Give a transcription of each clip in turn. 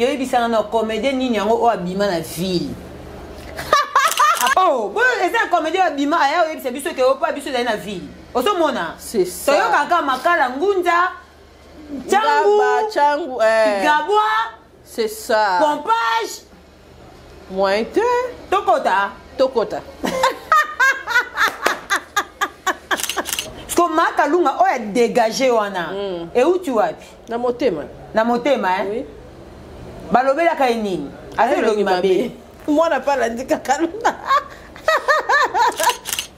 Yoyebisanga na comédien nini yango oyo abima na ville? Oh, boyo eza comédien oyo abima aya oyebisa biso ke opa biso ezali na ville. Ozomona? Toyokaka makala ngunza, Tchangu, Tchangu, eh. Gabwa, c'est ça. Pompage. Moyen te. Tokota. Tokota. Parce que Makalunga oyo dégagé wana. Euti wapi? Na motema. Na motema eh? Oui. Balobelaka ye nini? Aza elongi mabe. Mwana pa alandi Kalunga.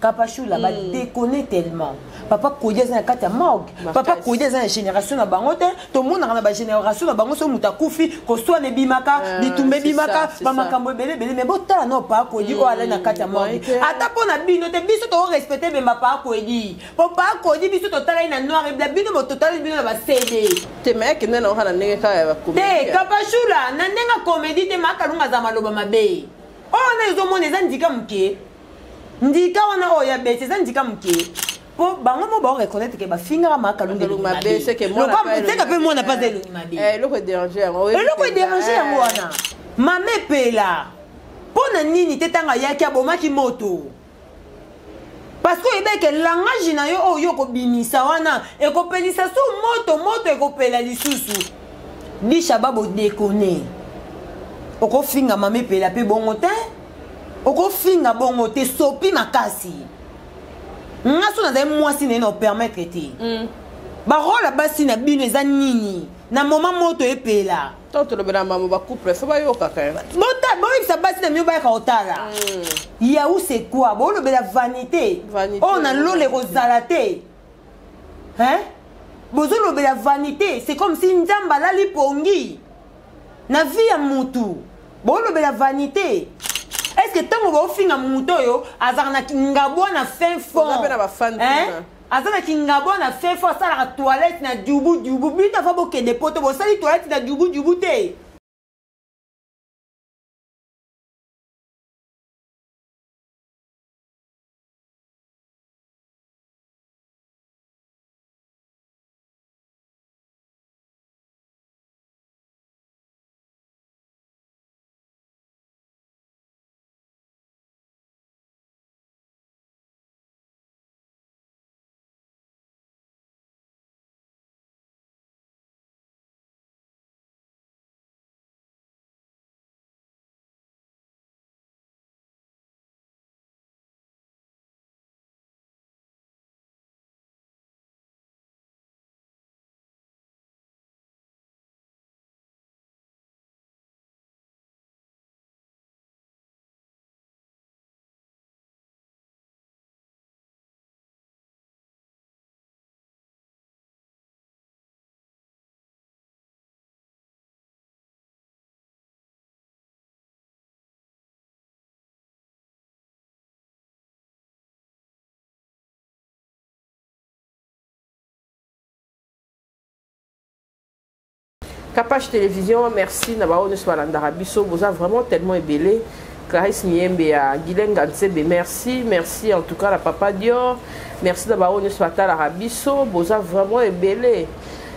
Kapashula ba déconner tellement. Papa Kodi aza na kati ya morgue. Papa Kodi aza na génération na bango te. Tomonaka na ba génération na bango so moto akufi, koswana ebimaka, bitumba ebimaka, ba makambo ebele ebele. Mais botala no Papa Kodi oyo alali na kati ya morgue. Ata mpo na bino te, biso to respecter bemba Papa Kodi. Po Papa Kodi biso totalaki na noir et blanc, bino totali bino na ba CD. Te mais akende na na ndenge kaka ya ba comédie. Te Kapashula na ndenge ya comédie te, Makalunga aza maloba mabe. Oyo na ezomona eza ndika moke. Ndika wana oyo ya bete eza ndika moke. Po bango mo ba reconnaître que bafingaka Makalunga elongi mabe. Seka pe mwana pa elongi mabe. Eloko déranger yango. Eloko déranger yango wana. Mame pela. Pona nini te tanga yaki abomaki moto? Parce que oyebeke langage na yo oyo okobimisa wana ekopelisa su moto, moto ekopela lisusu. Bisha babo déconner. Okofinga mame pela pe bongo te. Okofinga bongo te sopi makasi. Nga so nazali mwasi na ye na permettre te. Ba rôle ya basi na bino eza nini? Na moment moto epela. Tant tolobela mambo ba couple fo bayokaka. Bota boyebisa basi na bino bayaka kotala. Yaou c'est quoi? Bolobela vanité. Oh na lole kozala te. Hein? Bozolobela vanité, c'est comme si Nzambe alali pongi. Na vie ya mutu. Bolobela vanité. Est-ce que tango bofinga mutu oyo azaka na ngabwa na fin fond? Oza pe na ba fan Hein? Aza na kingabwa na fin fond, asalaka toilette na djubu djubu. Bino fa bokende poto, bosali toilette na djubu djubu te. Kapash Télévision, merci na baoyo nyonso balandaka biso, boza vraiment tellement ebele. Clarisse Miyembe ya Guylaine Gansebe, merci, merci en tout cas la Papa Dior, merci na baoyo nyonso batalaka biso, boza vraiment ebele.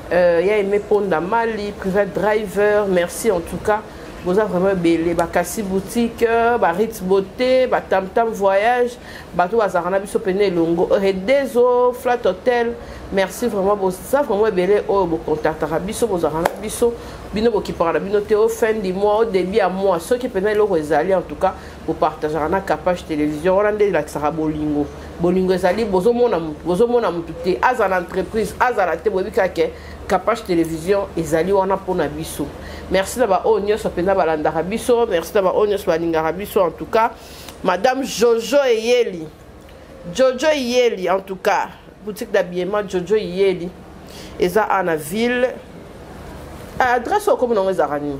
Ya Aimé Ponda Mali, private driver, merci en tout cas, boza vraiment ebele. Bakasi boutique, ba Ritz beauté, ba Tam Tam voyage, bato bazalaka na biso pene elongo, Redezo, Flat Hotel, merci vraiment, boza vraiment ebele oyo bokontaktaka biso, bozalaka na biso, bino bokipaka na bino te au fin du mois, au début ya mois, soki pena eloko ezali en tout cas bopartageaka na Kapash Télévision, wana nde elakisaka bolingo. Bolingo ezali, bozomona mutu, bozomona mutu te, azala entreprise, azala te, boyebi kaka ke Kapash Télévision ezali wana mpona biso. Merci na ba oyo nyonso mpenza balandaka biso, merci na ba oyo nyonso balingaka biso en tout cas. Madame Jojo Eyeli, Jojo Eyeli en tout cas, boutique d'habillement Jojo Eyeli eza à na ville. Adresse oyo komona yango ezalaka nini?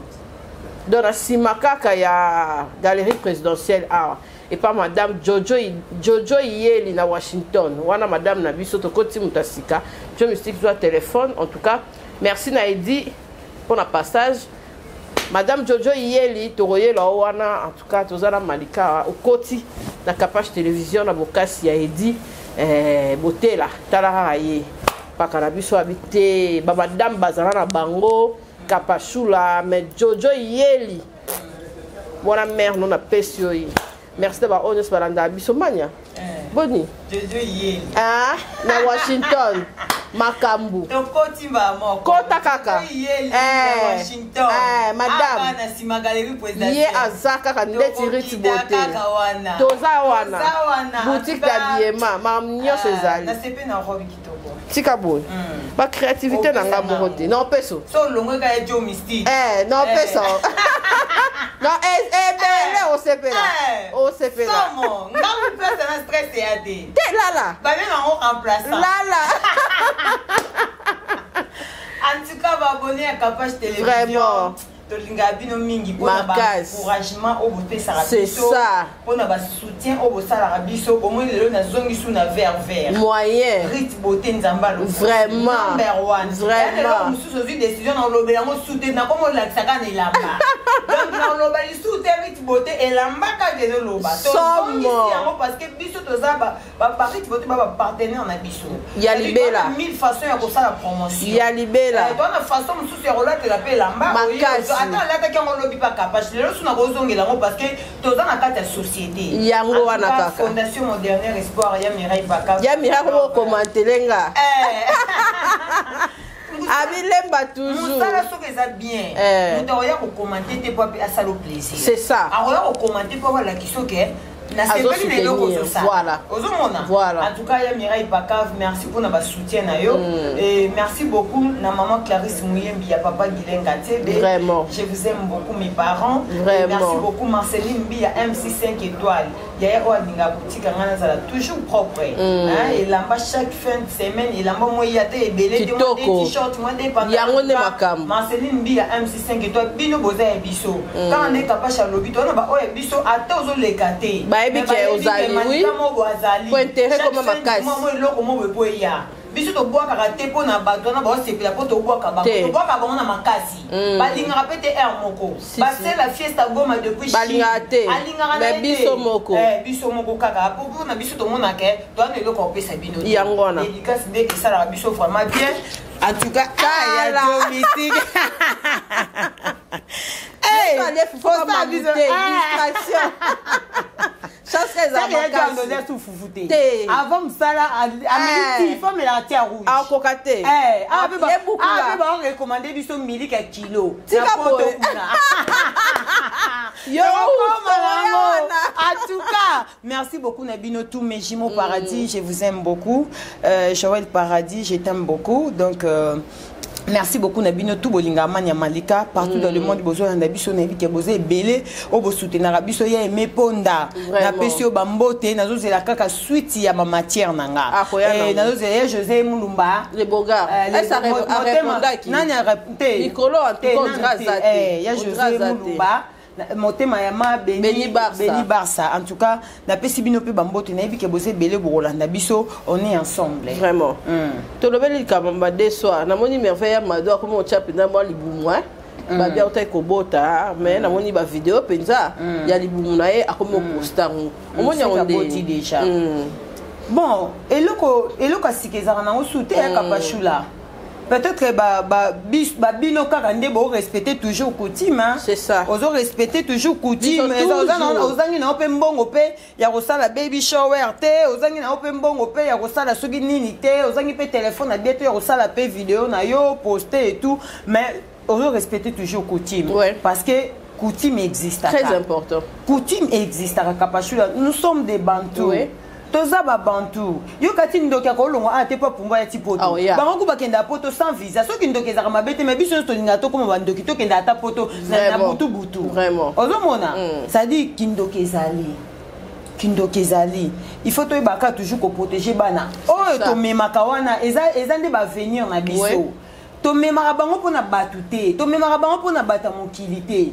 Donc na nsima kaka ya galerie présidentielle awa epa Madame Jojo, Jojo Eyeli na Washington. Wana madame na biso tokoti moto ya sika. Jo Mystique zwa téléphone en tout cas. Merci na Edi pour na passage. Madame Jojo Eyeli tokoyela wana en tout cas toza na Malika okoti na Kapash Télévision na bokasi ya Edi botela tala kaka ye paka na biso abi te ba madame bazala na bango. Kapashula, mais Jojo Yeli. Wana mère non napesi yo ye. Merci na baoyo nyonso balandaka biso mania. Boni? Jojo Yeli. Ah, na Washington. Makambu. Tokoti mbala moko. Kota kaka. Jojo Yeli Eh, na Washington. eh, madame. Awa na nsima galerie présidentielle. Ye aza kaka ndeti Rit Tokokita Beauté. kaka wana. Toza wana. Toza wana. Boutique En tout cas, d'habillement, makambo nyonso ah, ezali. nasepe na robe kitoko. Tika boye. Ba créativité na nga Opesa moko nango. te. Na opeso. So olongwe kaka ye Joe Mystique. Eh, na opeso. Non, ebele osepela. Eh. Osepela. Somo, nga mopesa na stress ya te. Te lala. Babenga yango remplaçant. Lala. En tout cas, baabonné ya Capage Télévision. Vraiment. Tolingaka bino mingi mpona Makasi. baencouragement oyo bopesaka C'est biso ça. mpona basoutien oyo bosalaka biso. Bomoni lelo nazongi su na vert vert. Moyen. Rit Beauté, Nzambe alobi. Vraiment. Number one. Vraiment. Ya lelo mosusu ozwi décision na olobela yango su te, nakoma olakisaka na elamba. Donc na oloba lisusu te, Rit Beauté elamba kaka ezoloba. Somo. Tozongisi yango parce que biso toza ba Rit Beauté, ba bapartenaire na biso. Ya libela. Mille façon ya kosala promotion. Ya libela. Eh, toza na façon mosusu ya kolatela mpe elamba. Makasi. Ata alataki yango olobi pa Kapage, lelo su na kozongela yango parce que toza na kati ya société. Yango En tout wana cas, kaka. Fondation Mon Dernier Espoir ya Mireille Baka. Ya miracle okomantele nga. Eh. Abilemba toujours. Mosala soki eza bien, Eh. moto akoya kokomante te po ape asala plaisir. C'est ça. Akoya kokomante mpo alakisa oke nasepeli na eloko Azosoutenir, ozosala. voilà. Ozomona. Voilà. En tout cas, ya Mireille Bakav, merci mpona basoutien na yo. Et merci beaucoup na maman Clarisse Muyembi ya papa Gilenga Tebe. Vraiment. Je vous aime beaucoup, mes parents. Et Vraiment. merci beaucoup Marceline Mbi ya MC 5 étoiles, yaya oyo alingaka kotika ngai nazala toujours propre. Hein, elamba chaque fin de semaine, elamba moi ya te ebele te, mwa Kitoko. de t-shirt, mwa de pantalon. Yango nde makambo. Marceline Mbi ya MC 5 étoiles, bino boza ya biso. Kaka nde Kapasha alobi, toza na baoyo ya biso, ata ozoleka te. Bayebi Mais ke bayebi ozali, ke oui. Malika moko azali. Po intérêt Chaque koma fin du makasi. mois, mwa eloko moko epo eya biso, tobwakaka te mpo na bato wana baosepela mpo tobwaka bango. Te. Tobwaka bango na makasi. Balingaka mpe te aire moko. Si, si. Basela fiesta Goma depuis Balingaka Chine. te. Alingaka na Mais ye te. biso moko. Eh, biso moko kaka po mpona biso tomonaka toza na eloko ya kopesa bino te. Yango wana. Dédicace nde esalaka biso vraiment bien. En tout cas, ah, ya Tala. Joe Mystique. Hey, Biso alie fufu osala kama biso- mute, Ah. distraction. Chance eza Saka ya makasi. Joe Andoni fufu te. Te. Avant mosala ameli Eh. ti fo amelaka ti ya rouge. Akoka te. Eh, awa mpe Ye bukula. awa mpe baorekomande biso miliki ya kilo. Tika Na poto boye. kuna. Yo, Tokokoma uso, yango. wana. En tout cas, merci beaucoup Nabino, tous mes jumeaux paradis, je vous aime beaucoup. Joël Paradis, je t'aime beaucoup. Donc merci beaucoup Nabino tout bolinga mania Malika partout dans le monde. Bozo na biso na ebike bozo ebele o bo soutenir biso ya aimé ponda. Vraiment. Na pesi yo bambote, nazozela kaka suite ya ma matière nanga. Ah, koya Eh, nango. nazozela ya José Mulumba. Le beau gars. Eh, Est-ce arépondaki? Nani te? Mikolo, en tout Te, cas, on nani dira te. za te. Eh, ya On dira José za te. Mulumba motema ya ma Beni, Beni Barça. Beni Barça. En tout cas, napesi bino mpe bambote, nayebi ke boza ebele bokolanda biso, on est ensemble. Vraiment. Tolobeli likambo ba soir, namoni Merveille ya Mado akomi otya mpenza mwa libumu, babi autaki kobota, mais namoni bavideo mpenza ya libumu na ye, akomi oposta yango. Omoni yango Seka boti nde? déjà. Bon, eloko ya sika ezalaka nango su te ya Kapashula. Peut-être babino kaka nde borespecte toujours coutume, hein. C'est ça. Ozorespecte toujours coutume. Biso toujours. Ozangi na yo mpe mbongo mpe ya kosala baby shower te, ozangi na yo mpe mbongo mpe ya kosala soki nini te, ozangi mpe telefone na bie te ya kosala mpe video na yo poste et tout, mais ozorespecte toujours coutume. Parce que coutume existaka. Très important. Coutume existaka, Kapashula. Nous sommes des Bantous. Toza babantu. Yo kati ndoki akolongwa a te mpo apumbwa ya ti poto. Ah, yeah. Bango ku bakenda poto sans visa. Soki ndoki ezalaka mabe te, mais biso nyonso tolingaka tokóma bandoki, tokenda ata poto na Vraiment. butu butu. Vraiment. Ozomona, c'est-à-dire kindoki ezali, kindoki ezali. Il faut toyebaka toujours koprotéger bana oyo ça. tomemaka wana. Eza nde baavenir na biso. Tomemaka bango mpona bato te, tomemaka bango mpona bato ya mokili te.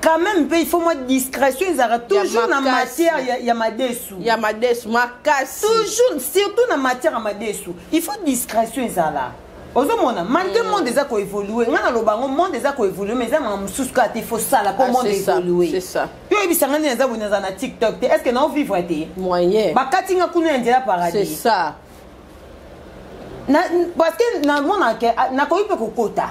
Quand même mpe il faut mwa discrétion ezalaka toujours na makasi. matière ya madesu. Ya madesu makasi. Toujours, surtout na matière ya madesu, il faut discrétion ezala. Ozomona, malgré monde eza koévolue, ngai naloba yango, monde eza koévolue, mais eza makambo mosusu kaka te, faut sala mpo Ah, monde c'est ça, évolue. c'est ça. Yo oyebisanga nde naza boye, naza na TikTok te, est ce que naovivre te? Moyen. Bakati nga kuna ya nzela C'est paradis. ça. Parce que namonaka nakoki mpe kokota.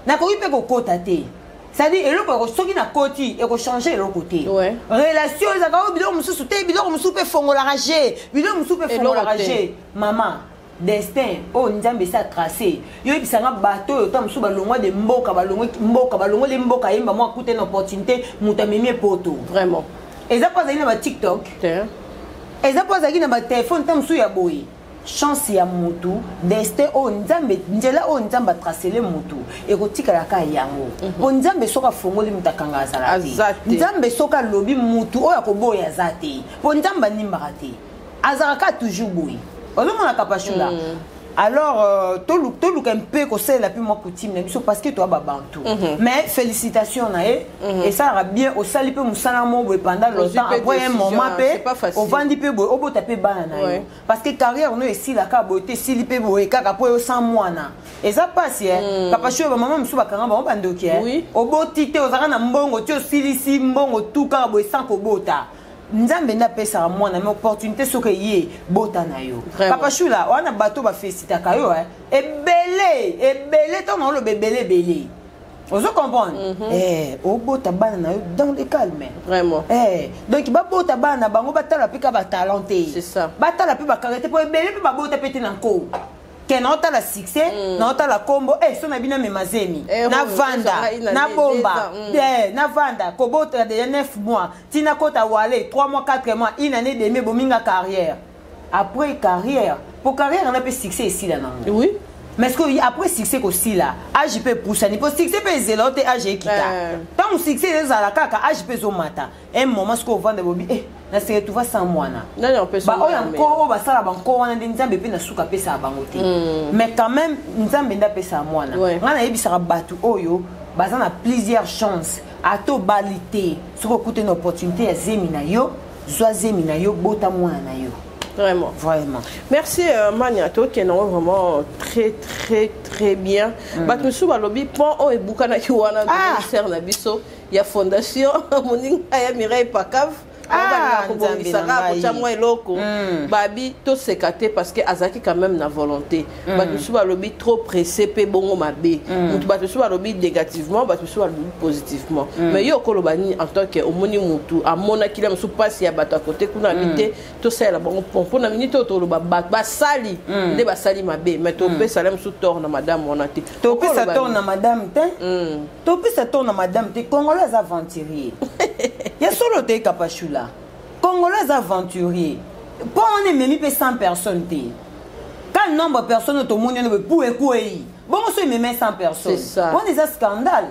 Nakoki mpe kokota te, c'est-à-dire eloko soki nakoti ekochange eloko te. Relation ezalaka oyo, biloko mosusu te, biloko mosusu mpe efongolaka je, biloko mosusu mpe efongolaka je. Mama, destin oyo Nzambe esi atrace, yo yebisanga bato oyo ta mosusu balongwa de mboka, balongwe mboka, balongoli mboka, yemba mwa akute na opportunité, moto amemi epoto. Vraiment. Eza mpo azalaki na baTikTok, eza mpo azalaki na batelefone ta mosusu ya boye. Chance ya mutu, destin oyo Nzambe, nzela oyo Nzambe atracele mutu ekotikalaka yango. Mpo Nzambe soki afongoli, moto akanga azala te. Nzambe soki alobi, mutu oyo akoboya aza te, mpo Nzambe animbaka te, azalaka toujours boye. Ozomona, Kapashula? Alors toluka mpe kosalela mpe mwa coutume na biso, parce que toya babantu. Mais félicitation na ye, esalaka bien. Osali mpe mosala mo boye pendant longtemps, après un moment mpe ovandi mpe boye, obota mpe bana na yo, parce que carrière no esilaka boye te, esili mpe boye kaka mpo oyo sans mwana eza mpasi. Kapashi, oyo bamama mosusu bakanga bango bandoki. Oboti te, ozalaka na mbongo ti osilisi mbongo tu kaka boye sans kobota. Nzambe nde apesaka mwana, mais opportunité soki eye, bota na yo. Kapashula wana, bato bafélicitaka yo ebele ebele. Ntango naoloba ebele ebele, ozo comprendre? Obota bana na yo dans le calme. Vraiment. Donc babota bana na bango, batala mpe ka batalent te, batala mpe bakaka te, mpo ebele mpe babota mpe te na nko ke naotala succès, naotala kombo so na bino amema zemi, navanda nabomba, navanda kobotela déjà 9 mois, ntina kota wale 3 mois, 4 mois, une année demi, ebominga carrière. Après carrière, po carrière wana mpe succès esila nango. Mais ce que après succès kosila, age mpe epusani, mpo succès mpe ezela o te, age ekita. Ntango succès ezala kaka, age mpe ezomata. Un moment soki ovanda bobi, na se retrouva sans mwana, baoyo nko oyo basala banko wana nde Nzambe mpe na suka apesaka bango te. Mais quand même Nzambe nde apesaka mwana. Ngai nayebisaka bato oyo baza na plusieurs chance, ata obali te, soki okutani opportunité ya zemi na yo, zwa zemi na yo, bota mwana na yo. Vraiment. Vraiment. Merci Mania, tokende vraiment très très très bien. Bato mosusu balobi pont oyo ebukanaki wana, ministère na biso ya fondation, moninga ya Mireille Pakav, kobongisaka, kotya mwa eloko. Babi toseka te, parce que azalaki quand même na volonté. Bato mosusu balobi trop pressé mpe bongo mabe mutu. Bato mosusu balobi négativement, bato mosusu balobi positivement. Mais yo okoloba nini en tant que omoni mutu amonaki na mosusu mpasi ya bato ya kote kuna, abi te tosalela bango pont? Mpona minute oyo toloba bato basali nde basali mabe, mais topesala mosusu tort na madame wana te. Topesa tort na madame te, topesa tort na madame te. Congolais aza aventurier ya solo te. Kapashula, Congolais aza aventurier. Mpo wana ememi mpe 100 personnes te. Ka nombre ya personnes oyo tomoni wana boye, pu ekwei bongo, so ememi 100 personnes, wana eza scandale.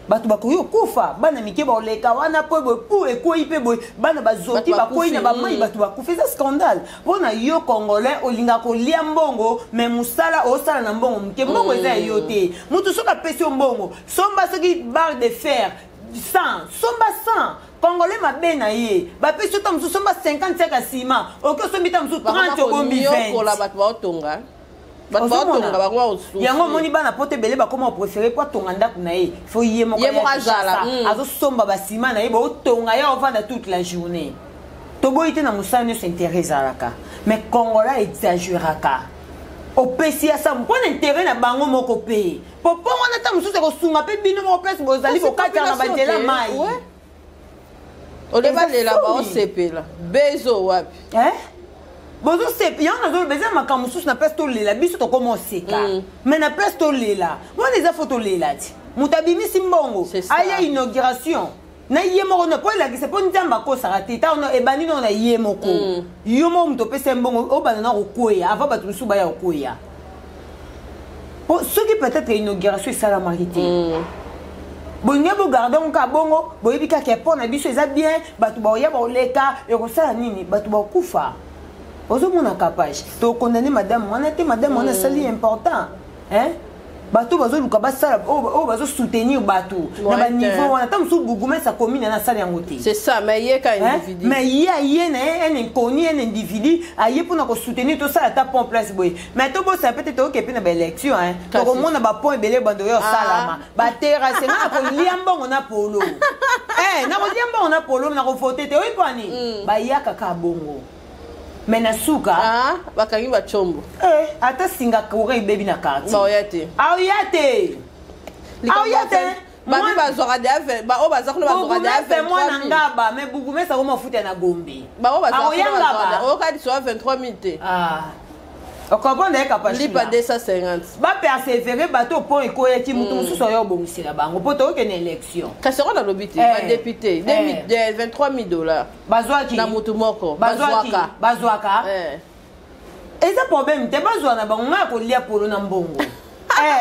Bato bakoki kokufa, bana mike baoleka wana mpo boye pu ekwei mpe boye, bana bazoki, bakwei na bamai, bato bakufa, eza scandale. Mpo na yo Congolais olingaka kolia mbongo, mais mosala osala na mbongo moke, mbongo eza ya yo te. Motu soki apesi yo mbongo, somba soki barre de fer 100, somba 100. Congolais mabe na ye, bapesi yo ta mosusu, somba 50 sac ya nsima, oki osombi ta mosusu 30, obombi 20. Bato baotonga, bato baotonga bango. Yango omoni bana poto ebele bakoma opréféré po atonga ndako na ye, fo ye moko azosomba basima na ye, baotonga ye, ovanda toute la journée. Toboyi te, na mosala nyonso intérêt ezalaka, mais Congolais exagéraka. Opesi ya sa mpo na intérêt na bango moko mpe, po mpo wana ta mosusu ekosunga mpe bino moko place bozali bokataka na banzela mai. Ole balela, baosepela bezo wapi? Bozosepa yango, nazoloba eza makambo mosusu na place tolela, biso tokoma oseka. Mais na place tolela wana, eza fo tolela ti moto abimisi mbongo aya inauguration na ye moko na mpo elakisa, mpo Nzambe akosaka te. Ntango ebandi nao na ye moko, yo moko moto opesa ye mbongo, obanda na kokweya avant bato mosusu baya kokweya. Po soki peut-être inauguration esalamaki te, bolingi bogarde yango kaka bongo, boyebi kaka mpo na biso eza bien, bato baoya baoleka, ekosala nini? Bato bakokufa. Ozomona capage, tokondane madame wana te. Madame wana esali important, hein? Bato bazoluka basala oyo bazosoutenir bato na baniveau wana, ta mosusu bourgmestre akomi na asala yango te. C'est ça, mais ye ka individu. Mais ye aye na ye un inconnu, un individu aye mpona kosoutenir, tosala ata pont place boye. Mais tobosana pe te, toyoke mpe na baélection, tokomona bapont ebele bando oyo osalama, baterrasse. Nga nakolia mbongo na polo, nakolia mbongo na polo, nakovote te. Oyi mpani bayaka kaka bongo, mais na suka bakangi bacombo. Ata singa courant ebebi na quartier, baoya te. Aoya te. Aoya te. Babi bazwaka deya, baoyo baza kuna bazwaka deya 23 mwana ngaba, mais bourgmestre akoma mafuta na Gombe. Baoyo bazwaka ngaba oyoka liso ya 23 000 te. Ah, okomprendre ye. Lipa 250. Bapersévérer, bato mpo ekoyaki moto mosusu oyo obongisela bango mpo tookende élection. Kasi yango nalobi te, badéputé 23 000 $ Bazwaki. na motu moko. Bazwaka. Bazwaka, eza problème te, bazwa na bango. Ngai kolia polo na mbongo,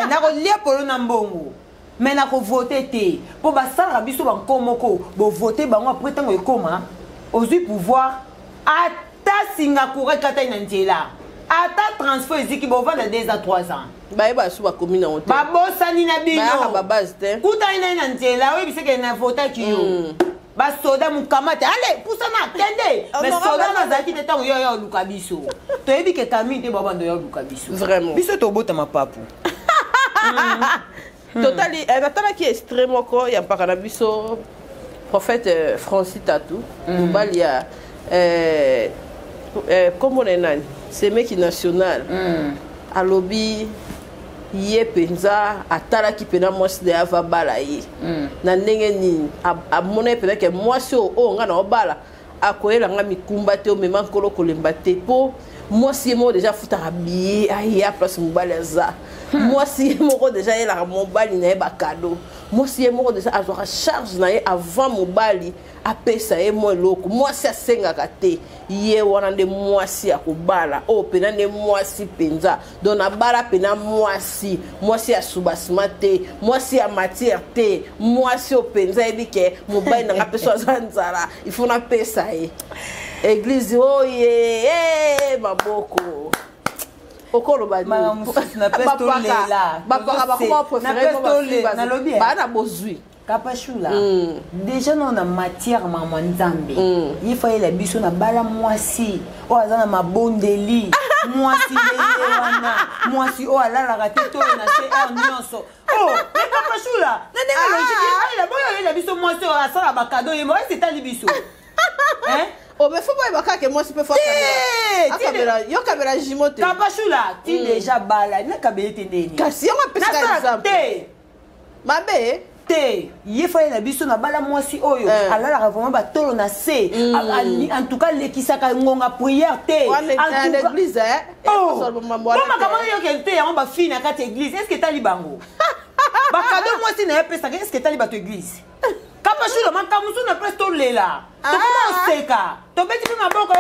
nakolia polo na mbongo, mais nakovote te, mpo basalaka biso banko moko. Bovote bango, après ntango ekóma ozwi pouvoir, ata singa courant ekatani na nzela, ata transfert eziki, bovanda 2 à 3 ans. Bayeba su bakomi nango te. Babosani na bino. Bayaka babase te. Kutani na ye na nzela, oyebiseke na votaki yo. Basoda mokamate, ale pusana kende. Mais soda nazalaki te ntango yo ya oluka biso. Toyebi ke kami te, babando ya oluka biso. Vraiment. Biso tobotama papu. Totali, natalaki extrait moko ya mpaka na biso prophète Francis Tatu, mobali ya kombo na ye nani, semeki national. Alobi ye mpenza atalaki mpena mwasi na ye ava bala ye na ndenge nini. Amona ye mpenza ke mwasi oyo, oyo nga na obala, akoyela nga mikumba te, omema nkolo kolemba te, mpo mwasi ye moko deja afutaka billet aya place mobali aza. Mwasi ye moko deja ayelaka mobali na ye bacadeau. Mwasi ye moko deja azwaka charge na ye avant mobali apesa ye mwa eloko. Mwasi asengaka te. Ye wana nde mwasi ya kobala oyo mpena nde mwasi mpenza. Donc nabala mpena mwasi, mwasi ya soubassement te, mwasi ya matière te, mwasi oyo mpenza ayebi ke mobali na nga mpe so aza nzala, il faut napesa ye. Église oye, maboko, okoloba. Bapaka bakoma préféré baa na bozwi. Kapashula, déjà no na matière mama Nzambe, ye fa yela biso na bala mwasi oyo aza na mabondeli, mwasi ndenge wana, mwasi oyo alalaka te, toyo na se heure nyonso. Oh, mais Kapashula, na ndenge logique, ye boyo oyela biso mwasi oyo asala bacadeau ye moko, esi etali biso? Oh, mais faut boyeba kaka mwasi mpe akabela yo, kabela jimo te. Kapashula, ti déjà bala nakabeli te ndeni. Kasi yango apesaka exemple. Te. Mabe. Te, ye fa ye na biso na bala mwasi oyo alalaka vraiment batolo na se, en tout cas alekisaka ngonga prière te. Makambo yoke te, yango bafille na kati ya église, est ce que etali bango bacadeau mwasi na ye apesaka? Est ce que etali bato église? Kapashula, makambo mosusu na place tolela, tokoma oseka, tobeti mpe maboko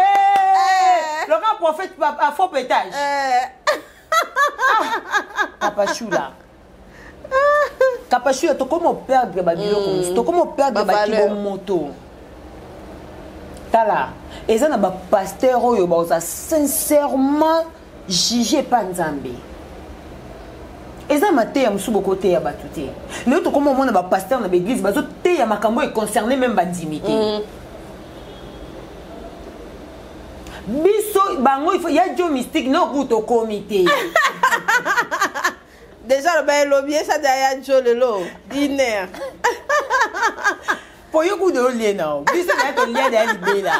loka prophète afaux pétage. Kapashula, Kapashula, tokoma operdre babiloko mosusu, tokoma operdre bakibomoto. Tala, eza na bapasteur oyo baoza sincèrement juge pa Nzambe. Eza mateya mosusu bokoteya bato te. Lelo tokoma omona bapasteur na baeglise bazoteya makambo econcerne même bandimi te. Biso bango ifo ya dio mystique noku tokomi te. Déjà loba elobi esa da ya jo lelo diner. Po yo kuda olie nao, biso na tolia da ya libela.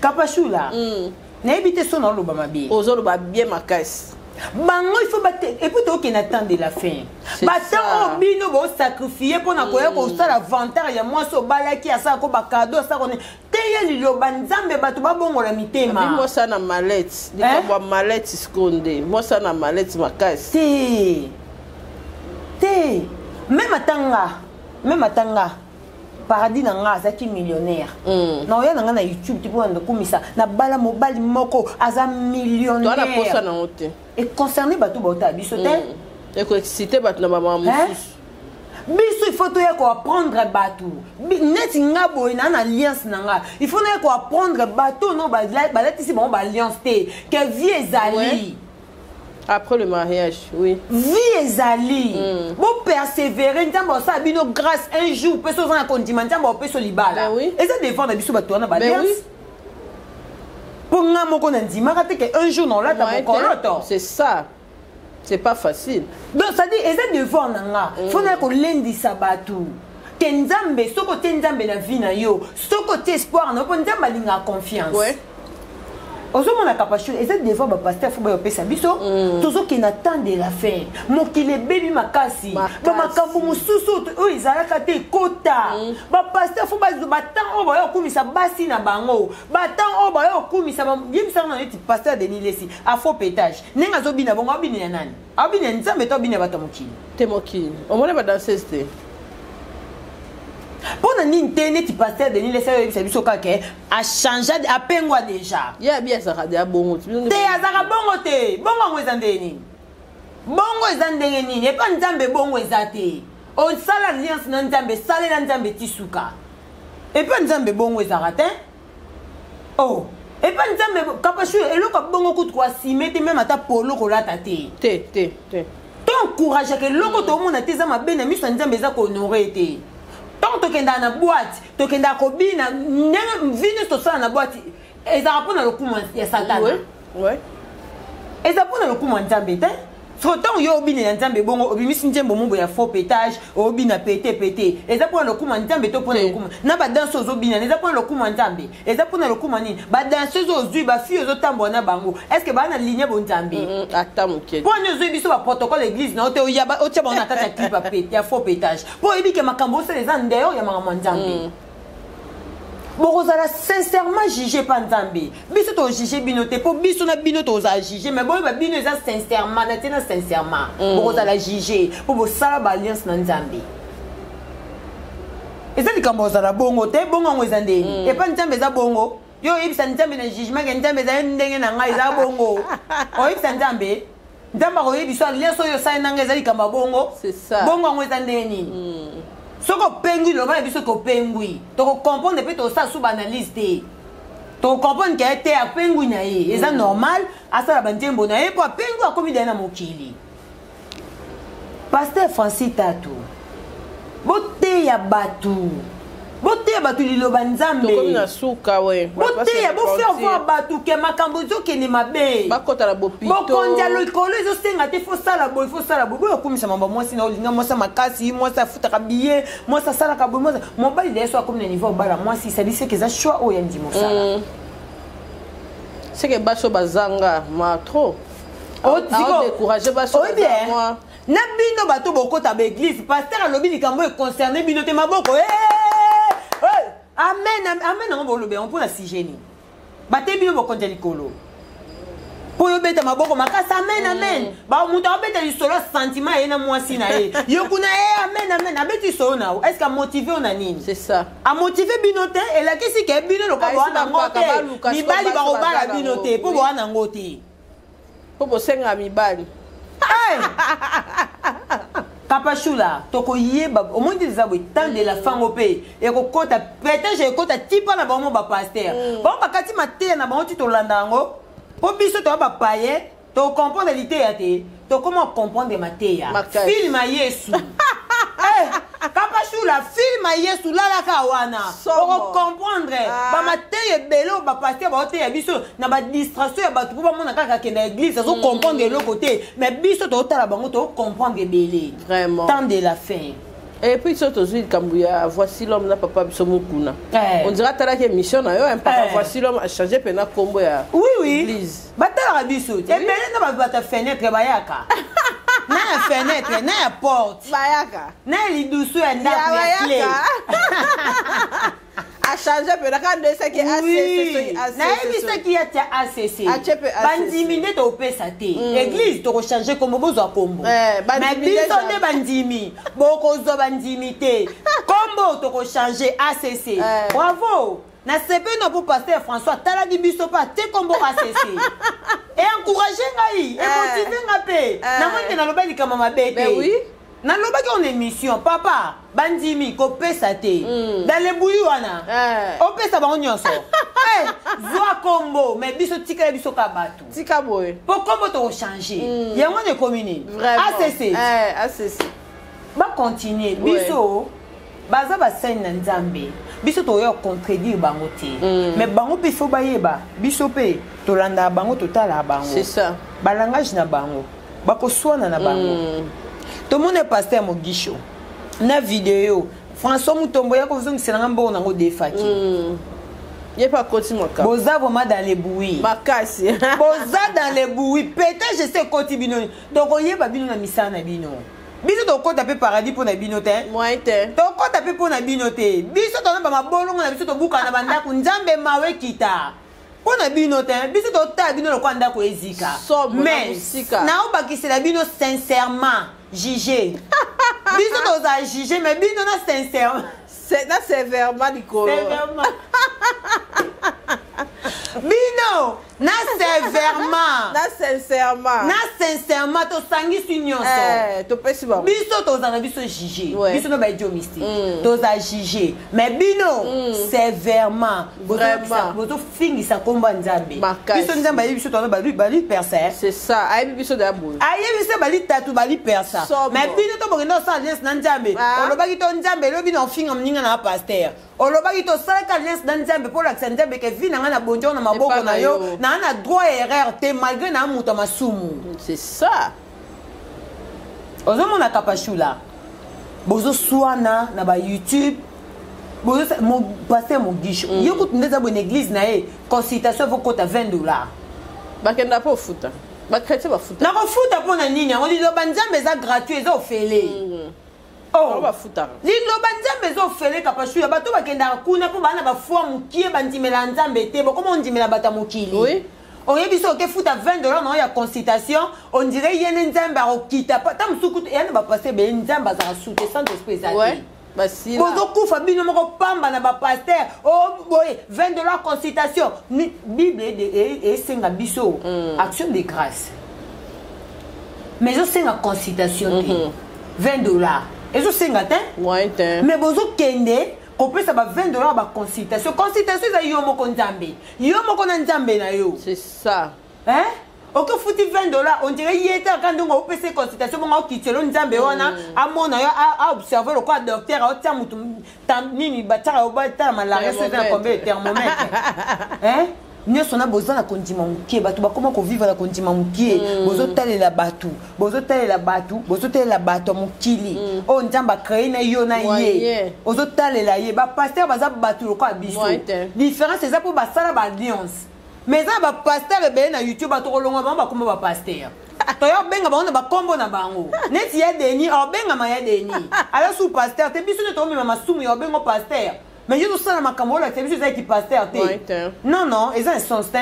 Kapashula, nayebi te so naoloba mabe. Ozoloba bien makasi. Bango il faut bate, et puis tokende na temps de la fin, batemps oyo bino bosacrifie mpona koya kosala vantard ya mwasi obalaki, asalako bacadeau, asalako teya liloba Nzambe, bato babongola mitema. Mwasi na malete, likambo ya malete sikoyo nde mwasi na malete makasi. Te te, même atanga, même atanga paradis na nga azalaki millionnaire, na oya na nga na YouTube te mpo nakumisa nabala mobali moko aza millionnaire. Posa nango te. Econcerne bato baotala biso te. Ekoexcite bato na bamama mosusu. Biso il faut toya koapprendre bato neti nga boye na alliance na nga. Il faut naya koapprendre bato no balatisi bango baalliance te ke vie ezali. Après le mariage, oui. Vie ezali. Bopersévérer, Nzambe osala bino grâce un jour mpe so oza na kondima, Nzambe opesa libala. Eza devant na biso bato wana baalliance, mpo nga moko na ndimaka te ke un jour naolata mokoloto. C'est ça, c'est pas facile. Donc c'est-à-dire eza devoir na nga, faut naya kolendisa bato ke Nzambe, soki otie Nzambe na vie na yo, soki otie espoir na yo, mpo Nzambe alingaka confiance. Ozomona, Kapashu, eza devoir bapasteur fo bayopesa biso. Tozokende na temps de la fin, mokili ebebi makasi. Makasi. Bamakambo mosusu oyo ezalaka te ekota. Bapasteur fo bazwa batemps oyo baya kokumisa basi na bango, batemps oyo baya kokumisa. Yebisanga na neti pasteur Denis Lesi afaux pétage, ndenge azobina bongo, abinela nani? Abinela Nzambe to abinela bato ya mokili? Te, mokili. Omoni badanseuse te. Mpo na nini te neti pasteur Denis Lesi ayoyebisa biso kaka achange, apengwa déjà? Ye abi azalaka deya bongo. Te, azalaka bongo te. Bongo yango eza ndenge nini? Bongo eza ndenge nini? Epa Nzambe bongo eza te. Osala alliance na Nzambe, esalela Nzambe ti suka. Epa Nzambe bongo ezalaka te. Oh, epa Nzambe, Kapashu, eloko ya bongo kutu koasime te, meme ata polo kolata te. Te, te, te. To encourageaka eloko toomona te, eza mabe na miso ya Nzambe, eza kohonorer te. Ntango tokendaka na boîte, tokendaka kobina, ndenge vie nyonso tosala na boîte ezalaka mpona lokumu ya Satana. Eza mpona lokumu ya Nzambe te. So ntango yo obinela Nzambe bongo, obimisi nzembo mobo ya faux pétage, obina pete pete, eza mpona lokumu ya Nzambe to mpona Te. lokumu na badanse ozobina? Eza mpona lokumu ya Nzambe? Eza mpona lokumu ya nini? Badanseuse ozwi, bafille ozotambola na bango, est ce que baa na ligne bonzambe? Ata moke. Mpo ani ozwi biso baprotocole église na yo te, otia bango na kati ya clip ya faux pétage, mpo oyebi ke makambo osala eza ndeyo ya makambo ya Nzambe. Bokozala sincèrement juge pa Nzambe. Biso tojuge bino te, mpo biso na bino tozala juge, mais boyeba bino eza sincèrement na tie na sincèrement. Bokozala juge mpo bosala baalliance na Nzambe. Eza likambo ozala bongo te. Bongo yango eza ndenge epa Nzambe eza bongo? Yo oyebisa Nzambe na jugement ke Nzambe ezali ndenge na ngai, eza bongo? Oyebisa Nzambe, Nzambe akoyebisa alliance oyo osali na ngai eza likambo ya bongo? C'est ça. Bongo yango eza ndenge nini? Soki opengwi, loba na biso kopengwi, tokocomprendre mpe tosala su baanalyse te. Tokocomprendre ke te, apengwi na ye, eza normal asala banzembo na ye mpo apengwi, akomi daye na mokili. Pasteur Francis Tatu, boteya bato, boteya bato liloba Tokomi Nzambe. Na suka we. Boteya, bofaire voir bato ke makambo ezokende mabe. Bakota na bopito. Bokonzi ya likolo ezosenga te fosala boye, fosala boye. Boye okumisa mambo mwasi na olinga mwasi ya makasi, mwasi afutaka biye, mwasi asalaka boye, mwasi mobali daye so akomi na niveau obala mwasi, sadi seke eza choix oyo ya ndima osala. Seke baso bazanga ma trop. Découragé baso. Oyebi, baza mwa na bino bato bokota baeglise, pasteur alobi likambo econcerne bino te, maboko, eh, eh, amen, amen. Yango bolobi yango mpona sujet nini? Bate bino bokonza likolo mpo yo obeta maboko makasi, amen, amen. Moto aobeta lisolo ya sentiment ye na mwasi na ye, yo kuna e amen, amen. Abeti lisolo na yo, est ce que amotive yo na nini? C'est ça. Amotive bino te, elakisi ke bino lokola Ayesi boa nango bampaka, te. baluka, sikoyo Mibali basi bakobala baza bino nango, te mpo oui. boa nango te. Mpo bosenga mibali. Hey! Kapashula, tokoyeba. Omoni te, eza boye, temps de la fin ngo mpe ekokota, peut-être ekota ti mpa na bango bapasteur. Bango bakati mateya na bango ti tolanda yango, mpo biso toya bapaye, tocomprendre liteya te, tokoma comprendre mateya. Makasi. Film ya Yesu. Eh, Kapashula, film ya Yesu lalaka wana. Somo. Okocomprendre. Ah. Bamateya ebele oyo bapasteur baoteya biso na badistraction ya bato, mpo bamona kaka akenda église, azocomprendre eloko te, mais biso totala bango, tocomprendre ebele. Vraiment. Temps de la fin. Et puis so tozwi likambo ya Voici l'homme na papa biso Mokuna. Eh. On dirait atalaki émission na yo, papa. Eh. Voici l'homme achange mpena nkombo ya Oui. église. Batalaka biso te, ebele na bato ya fenêtre bayaka, na ya fenêtre, na ya porte, Bayaka. na ya lidusu ya ndako ya clé. Achange mpena kaka nde esaki ACC soki ACC. Nayebisaki ya tia ACC. Atie mpe ACC. Bandimi nde topesa te église, tokochange kombo, bozwa kombo. Eh, bandimi Mais biso déjà. nde bandimi, bokozwa bandimi te, kombo tokochange ACC. Eh. Bravo, nasepeli na mpo pasteur François atalaki biso mpe atie kombo ACC. Eencourage ngai, emotive nga mpe. Namoni ke naloba likambo mabe te. Ben oui. Nalobaki en émission, papa, bandimi kopesa te dans le buyi wana. Eh. Opesa bango nyonso. Eh, zwa kombo, mais biso tikala biso ka bato. Tika boye. Mpo kombo tokochange yango wana ekomi nini? Vraiment. ACC. Eh, ACC. Bacontinue. Biso baza basali na Nzambe, biso tokoya contredire bango te, mais bango mpe fo bayeba biso mpe tolandaka bango, totalaka bango. C'est ça. Balangage na bango, bakoswana na bango. Tomoni pasteur Mogisho na video, François Mutombo ya kozongiselanga mbongo nango defaki. Ye mpe akoti makambo. Boza vraiment dans les bouillies. Makasi. Boza dans les bouillies. Peut-être je sais ekoti bino. Tokoyeba bino na misala na bino. Biso tokota mpe paradis mpo na bino te. Moyen te. Tokota mpe mpo na bino te. Biso tona bamabolongo na biso tobukana na bandako. Nzambe mawe ekita. Mpo na bino te. Biso totala bino lokola ndako ezika. Somo na Mais mosika. naobakisela bino sincèrement juge. Biso tozala juge mais bino na sincèrement. Na sévèrement likolo. Sévèrement. Bino na sévèrement. Na sincèrement. Na sincèrement tosangisi nyonso. Eh, topesi bango. Biso tozala biso juge. Ouais. Biso no ba idiot mystique. Tozala juge. Mais bino sévèrement. Vraiment. Bozofingisa kombo ya Nzambe. Makasi. Biso Nzambe ayebi biso tozala bali bali persa. C'est ça. Ayebi biso da boye. Ayebi biso bali tatu bali persa. Somo. Mais bino to bokende osala alliance na Nzambe. Ah. Olobaki to Nzambe elobi na ofinga moninga na pasteur. Olobaki to salaka alliance na Nzambe po olakisa Nzambe ke vie na ngai na bonjo na maboko Epa na na yo. yo. Na na droit erreur te malgré na moto ya masumu. C'est ça. Ozomona Kapashula. Bozoswana na ba YouTube. Bozo mo pasteur Mogisho. Yo kutu ndeza bonne église na ye consultation faut kota $20. Bakenda po futa. Ba chrétien ba futa. Na kofuta mpona nini yango liloba Nzambe eza gratuit eza ofele. Oh. Ba futa. Liloba Nzambe eza ofele Kapashula. Bato bakendaka kuna mpo bana ba foi mokie bandimela Nzambe te. Bokoma ondimela bato ya mokili. Oui. Oyebi soki okefuta $20 na yo ya consultation, on dirait ye nde Nzambe akokita pa- ta mosusu kutu, eya na ba pasteur ebele, Nzambe azalaka su te, Saint-Esprit eza te. Ouais. Basila. Bozokufa bino moko pamba na ba pasteur. Oh boye, $20 consultation. Ni Bible esenga biso action de grâce. Mais ezosenga consultation te. $20. Ezosenga te? Ouais, te. Mais bozokende kopesa ba $20 ba consultation. Consultation eza yo moko Nzambe. Yo moko na Nzambe na yo. C'est ça. Hein? Okofuti $20, on dirait ye te aka ndongo opesa consultation bongo okitelo Nzambe wana amona yo a observer lokola docteur aotia mutu nini batiaka yo batala malaria so eza na combien de thermomètre. Hein? Nyonso na boza na kondima mokie, bato bakoma kovivre na kondima mokie. Bozotalela bato, bozotalela bato, bozotalela bato ya mokili. Oyo Nzambe acréé na yo na ye. Moyen. Ozotalela ye. Ba pasteur baza bato lokola biso. Moyen te. Différence eza mpo basala ba alliance. Mais eza ba pasteur ebele na YouTube bato kolongwa bango bakoma ba pasteur. Toya obenga bango na bakombo na bango. Neti ya Denis, obengama ya Denis. Ala sous pasteur te biso nde tomema masumu ya obengo pasteur. Mais yo tosala makambo oyo olakisa biso ezalaki pasteur te. Ouais, te. Non, non, eza un sens te.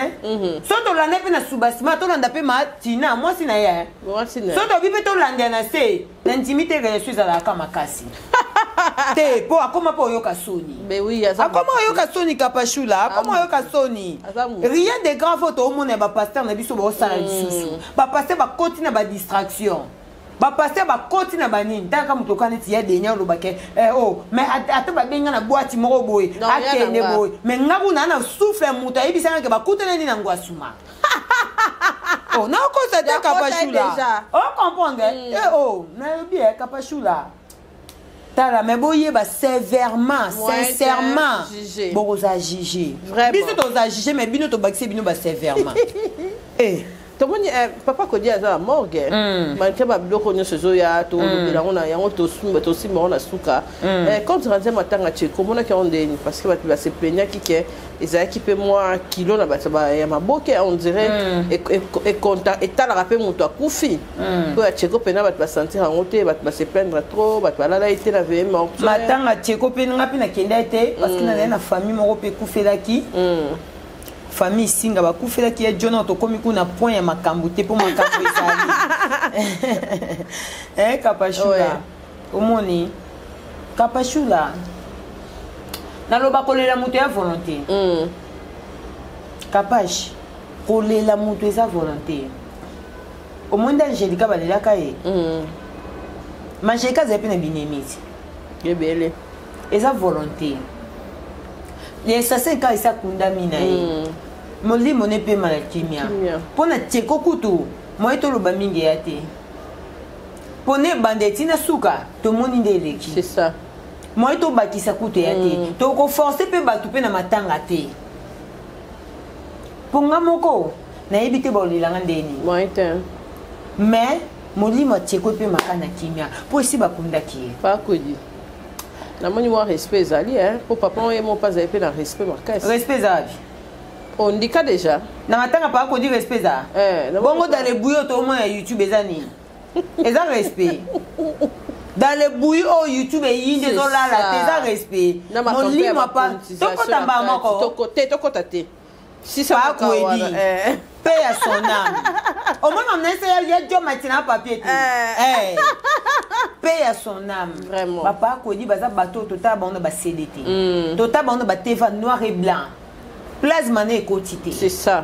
So tolanda mpe na subasima, tolanda mpe Matina, mwasi na ye. Mwasi na ye. So tobi mpe tolanda na se, na ndimi te relation ezalaka makasi. Te, po akoma mpe oyoka soni. Mais oui, aza Akoma motu. oyoka soni Kapashula, akoma Aza oyoka soni. Aza motu. Rien de grave oyo toomona ya ba pasteur na biso baosala lisusu. Ba pasteur bakoti na ba distraction. Ba pasteur bakoti na banini. Taka moto oka neti ya Denia olobake, oh, mais ata babenga na boîte moko boye, Non, ya akende na nga. boye. Mais nga kuna na souffle ya moto ayebisanga ke bakutana nini na Ngwasuma. Oh, na okosa te Ya kota Kapashula. déjà. O comprendre? Eh, oh, nayebi, Kapashula. Tala, mais boyeba sévèrement, Ouais, sincèrement. jugé. Bokoza jugé. Vraiment. Biso toza jugé, mais bino tobakisi bino ba sévèrement. Eh. Tomoni papa Kodi aza na morgue. Malgré ba biloko nyonso ezoya, tolobela yango na yango, tosimba, tosimba yango na suka. Compte rendu matanga Tcheko, omonaki yango ndeni parce que bato ba se plaignaki ke ezalaki mpe mwa kilo na bato ya maboke, on dirait etalaka mpe moto akufi. Po ya Tcheko mpena bato basentir yango te, bato ba se plaindre trop, bato balala ye te na veillée mortuaire. Matanga Tcheko mpe nga mpe nakenda te parce que nazali na famille moko mpe ekufelaki. Famille Singa bakufelaki ye John, tokomi kuna point ya makambo te mpo makambo ezali. Kapashula. Omoni Kapashula, naloba kolela moto ya volonté. Kapash, kolela moto eza volonté. Omoni nde Angélika balelaka ye. Ma Angélika azali mpe na binemiti. Ebele. Eza volonté. L'essentiel kaka esi akundami na ye. Molimo ne pema na kimia. Kimia. Mpo na Tcheko kutu, moye toloba mingi ya te. Mpo na ebanda etina suka, tomoni nde eleki. C'est ça. Moye tobakisa kutu ya te. Tokoforce mpe bato mpe na matanga te. Mpo nga moko, nayebi te baolelanga ndeni. Moyen te. Mais molimo ya Tcheko mpe maka na kimia. Mpo esi bakundaki ye. Pakodi. Namoni mwa respect ezali mpo papa oye mo mpe azali mpe na respect makasi. Respect eza wapi? Ondika déjà. Na matanga papa kodi respect eza bongo dans le bouilli oyo toomona YouTube eza nini? Eza respect dans le bouilli oyo YouTube eyindi ezolala te, eza respect. Molimo apa tokota mbala moko. Te, tokota te. Pakwedi paix à son âme. Omoni mamna ese ya jo matina papier te. Paix à son âme. Vraiment. Bapa Kwedi baza bato totala bango na bacd te, totala bango na bateva noir et blanc, plasma na ekoti te. C'est ça.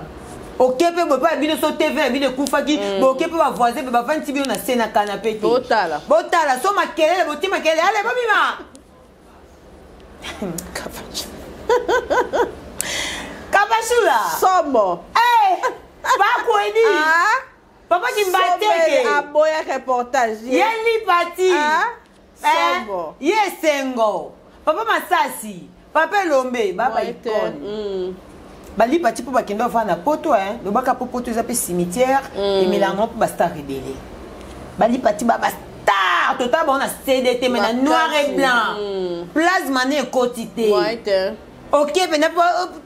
Oke mpe boye mpe ya bino so TV na bino ekufaki, boke mpe bavoisin mpe bavandisi bino na se na canapé te. Botala. Botala so makelele, boti makelele, ale bobima Kapashula. Somo. Bakwedi. Papa Kimbateke. Aboya reportage. Ye lipati. Somo. Ye sengo. Papa Masasi. Papa Elombe. Baba icône. Balipati mpo bakende bafanda na poto, lobaka mpo poto eza mpe cimetière emelango mpo bastar ebele. Balipati ba bastar totala bango na cd te, mais na noir et blanc, plasma na ekoti te. Ok, mpena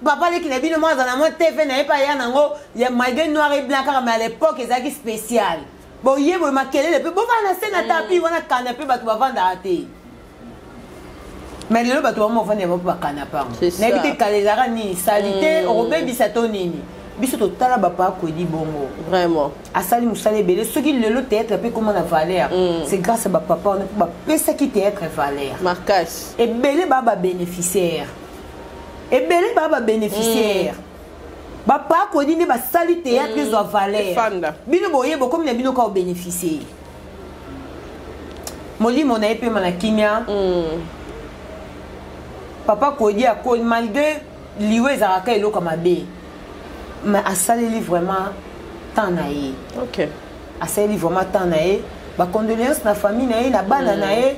papa leki na bino moko aza na mwa TV na ye mpe aya nango ya malgré noir et blanc kaka, mais à l'époque ezalaki spécial. Boye boye makelele mpe bovanda na se na tapis wana, canapé bato bavandaka te, mais lelo bato bango bavandi yango mpe bacanapé yango. Nayebi te kala ezalaka nini, sali te okobebisa to nini. Biso totala bapa Kwedi bongo. Vraiment. Asali mosala ebele. Soki lelo théâtre mpe ekóma na valeur, c'est grâce à bapapa wana mpo bapesaki théâtre valeur. Makasi. Ebele baa babénéficiaire, ebele baa babénéficiaire. Bapa Kwedi nde basali théâtre ezwa valeur. Efanda. Bino boye bokomi na bino ka obénéficie. Molimo na ye pema na kimia. Papa Kodi akoli malgré liwa ezalaka eloko ya mabe, mais asaleli vraiment temps na ye. Asaleli vraiment temps na ye. Bacondoléance na famille na ye, na bana na ye,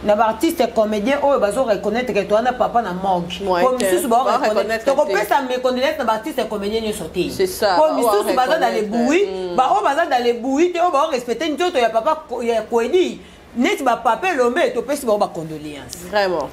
na baartiste comédien oyo bazo reconnaître ke towana papa na morgue. Po misusu Bareconnaître. Tokopesa mes condoléances na baartiste comédien nyonso te. C'est ça. Po Baoyo misusu baza dans les reconnaître. bouillies, baoyo baza dans les bouillies te, oyo baorespecte nzoto ya papa ya Kwedi neti bapapa Elombe, topesi bango bacondoléance. Vraiment.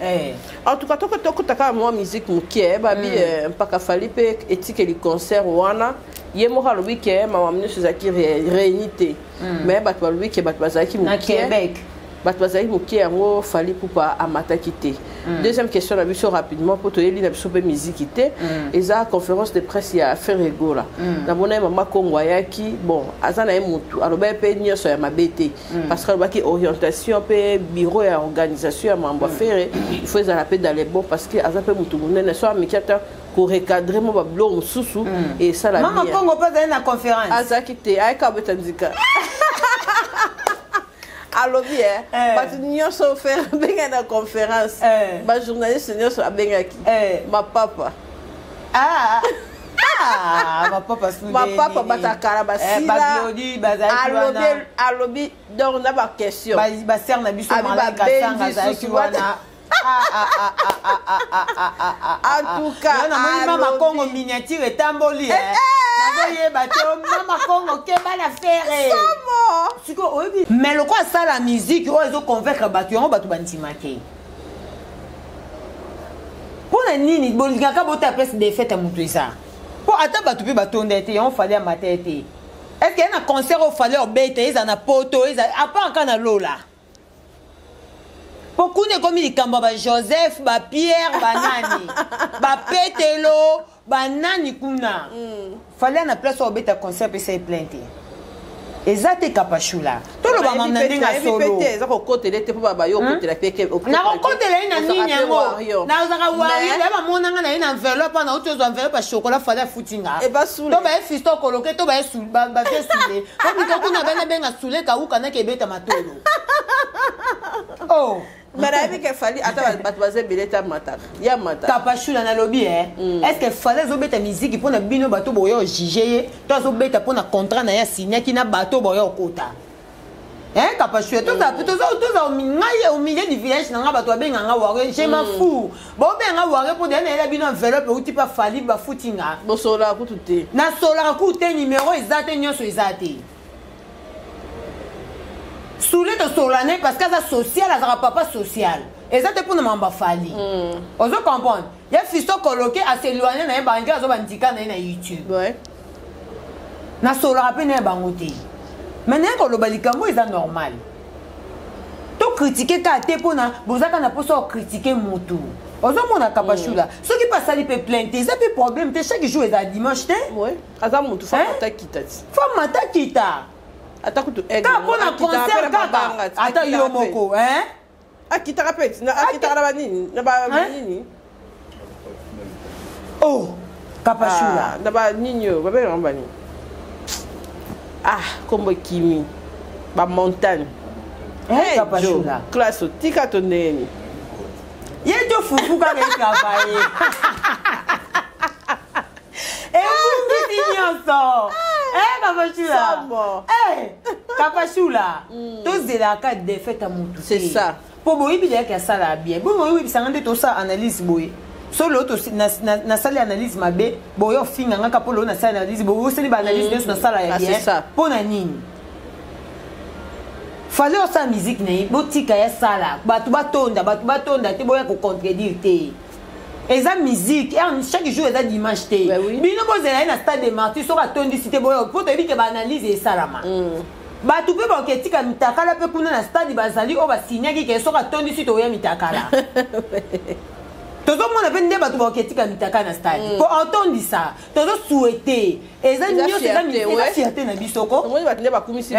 En tout cas, tokota kaka mwa musique moke. Babi mpaka Fally mpe etikeli concert wana, ye moko alobi ke mama nyonso ezalaki réuni te, mais bato balobi ke bato bazalaki Na moke. Québec. Bato bazalaki moke, yango Fally Ipupa amataki te. Deuxième question na biso rapidement, mpo toyebi na biso mpe miziki te, eza conférence de presse ya Ferre Gola. Namona ye mama Kongo ayaki. Bon, aza na ye motu alobaki mpe nyonso ya mabe te, parce que alobaki orientation mpe bureau ya organisation ya mambo ya Ferre, il faut ezala mpe dans les bons, parce que aza mpe motu monene, so ameki ata korecadre mo babiloko mosusu esala Mama bien. Kongo mpe azali na conférence? Azalaki te, ayaki abeta nzika. Alobi bato nyonso Ferre abengaki na conférence, bajournaliste nyonso abengaki, mapapa. Ah, ah, bapapa sude. Mapapa batakala basila. Baglodi bazalaki Alobi wana. Alobi donc na baquestion. Basere na biso. Abi Malaika babengi Sanga azalaki susu wana. Ah, ah, ah, ah, ah, ah, ah, ah, ah, ah. En tout cas, Yo namoni mama alobi. Kongo miniature etamboli, nazoyeba te. Mama Kongo keba na Ferre. Somo. Sikoyo oyebi, mais loko asala musique oyo ezoconvaincre bato, yango bato bandima te. Mpo na nini bolingaka bota place défaite ya moto eza? Mpo ata bato mpe batonda ete yango Fally amata ete est-ce ye na concert oyo Fally obeta eza na poto, eza apart kaka na lola, mpo kuna ekomi likambo ya bajoseph, bapierre, banani, bapetelo, banani kuna. Fally na place oyo obeta concert apesa ye plein te, eza te. Kapashula, toloba mama na ndenge ya solo. Te, eza kokotela te, mpo bayo okotela mpe. Nakokotela ye na nini yango? Nazalaka wario ya bamonanga na ye na enveloppe wana, auti ozwa enveloppe ya chocolat Fally afutinga. Ebasule. To baye fisto koloke, to baye bavie sule, po miko kuna bana benga sule kauka naki ebeta matolo, oh. Mais nayebi ke Fally, ata bato baza ebele te, amataka ya mataka. Kapashula, nalobi est ce que Fally azobeta miziki mpo na bino bato boya ojuge ye, to azobeta mpo na contrat na ye asignaki na bato boya okota? Hein, Kapashula, toza toza toza ngai au milieu du village na nga, bato babenganga ware, je m'en fous. Baobenga ware mpo deya nayela bino enveloppe euti mpa Fally, bafuti nga. Bosololaka kutu te. Nasolaka kutu te, numero eza te, nyonso eza te. Sule tosolola ne parce que aza social, azalaka papa social. Eza te mpona makambo afali. Ozo comprendre? Ye Fisto Koloke as'éloigne na ye, bange azo bandika na ye na YouTube. Nasololaka mpe na ye bango te, mais naye koloba likambo eza normal. Tocritiquer kaka te mpona bozaka na mposa ocritiquer motu. Ozomona Kapashula, soki mpe asali mpe plainte, eza mpe problème te. Chaque jour eza dimanche te. Aza motu, fa matakita ti. Fa matakita. Ata kutu kaka mpona concert kaka, ata yo moko. Akitaka mpe, akitaka na banini, na banini. Oh, Kapashula. Na banini oyo babengaka banini? Ah, kombo ekimi, bamontagne. Kapashula. Classe otika to ndenge nini? Ye to fufu kaka etravaille, ebungisi nyonso. Kapashula, Kapashula, tozelaka défaite ya motu. C'est ça. Mpo boyebi deyaki asala bien bongo, oyebisanga nde tosala analyse boye. So lelo nasali analyse mabe boye, ofinga ngaka mpo lelo nasali analyse boye, osali baanalyse nyonso nasala ya bien. Mpo na nini Fally osala musique na ye? Botika ye asala, bato batonda, bato batonda te, boya kocontredire te. Eza musique, chaque jour eza dimanche te. Bino bozela ye na Stade de Martyr, soki atondisi te, boya mpo toyebi ke baanalyse esalama. Bato mpe bakoki etika mitakala mpe kuna na stade, bazali oyo basinyaki ke soki atondisi toya mitakala. Tozomona mpe nde bato bakoki etika mitakala na stade mpo atondisa. Tozosouhaiter, eza nyonso eza fierté na biso ko. Bato nde bakumisi.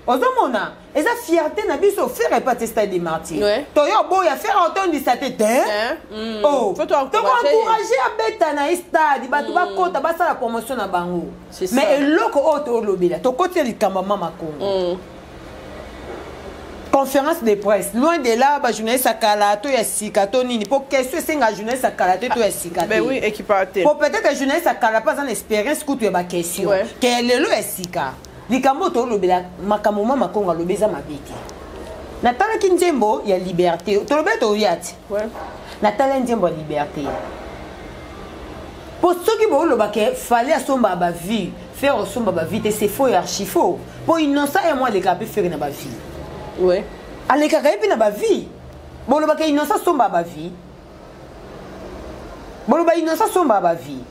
Ozomona, eza fierté na biso. Ferre epa te Stade de Martyr, toyo boya Ferre otondisa te te, tokoencourager abeta na ye stade, bato bakota, basala promotion na bango. Mais eloko oyo tolobela, tokoti likambo ya Mama Kongo, conférence de presse. Loin de là bajournaliste ya kala to ya sika to nini, po question esengaka journaliste ya kala te to ya sika te. Po peut-être journaliste ya kala mpe aza na expérience kutu ya baquestion ke lelo ya sika. Likambo oyo tolobela, makambo Mama Kongo alobi eza mabe te. Natalaki nzembo ya Liberté, tolobeli, toya ti natala nzembo ya Liberté, mpo soki boolobaka Fally asomba bavues, Ferre osomba bavues te, c'est faux et archi faux. Mpo Innocent ye mo alekaka mpe Ferre na bavues, alekaka ye mpe na bavues. Bolobaka Innocent asomba bavues, boloba Innocent asomba bavues,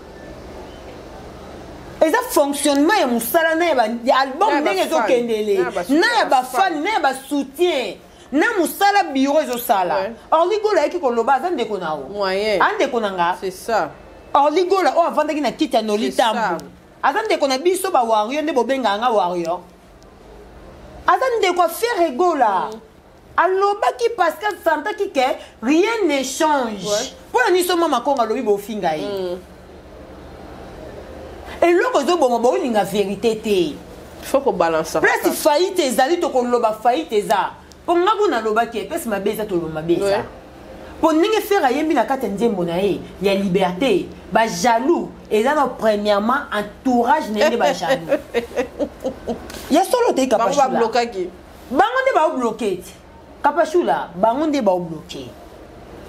eza fonctionnement ya mosala na ya album ndenge ezokendele, na ya bafani, na ya basoutien, na mosala bureau ezosala. Orly Gola ayaki koloba, aza ndeko na yo, andeko na nga. Orly Gola oyo avandaki na kiti ya Noli Tambo, aza ndeko na biso bawarrior, nde bobengaka nga warrior. Aza ndeko ya Ferre Gola. Alobaki parce que asantaki ke rien ne change. Mpo na niso Mama Kongo alobi, bofinga ye. Eloko ezoboma, bolinga vérité te. Faut kobalansa. Place faillite ezali, tokoloba faillite eza. Mpo nga kuna alobaki epesi mabe eza, toloba mabe eza. Mpo ndenge Ferre ayembi na kati ya nzembo na ye ya Liberté, bajaloux eza na premièrement entourage na ye nde bajaloux ya solo te. Kapashula, bango nde baobloquer ti. Kapashula, bango nde baobloquer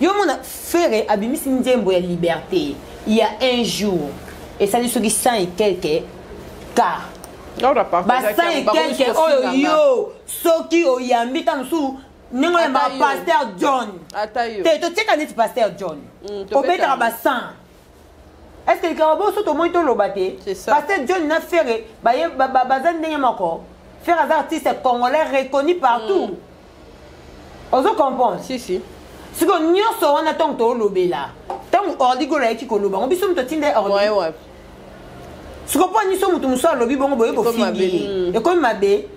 yo. Mona Ferre abimisi nzembo ya Liberté il y a un jour, esali soki 100 et quelque cas, ba 100 et quelque oyo yo soki oyambi ta mosusu ndenge oyambaka pasteur John te, totieka neti pasteur John obetaka ba 100. Est ce que likambo boso tomoni toloba te? Pasteur John na Ferre baza ndenge moko. Ferre aza artiste congolais reconnu partout. Ozo comprendre? Si, si. Sikoyo nyonso wana, ntango toolobela, ntango Orly Gola ayaki koloba ngo, biso moto atinda Orly. Sikoyo mpo nyonso moto mosusu alobi bongo boye, bofingi ye, ekomi mabe.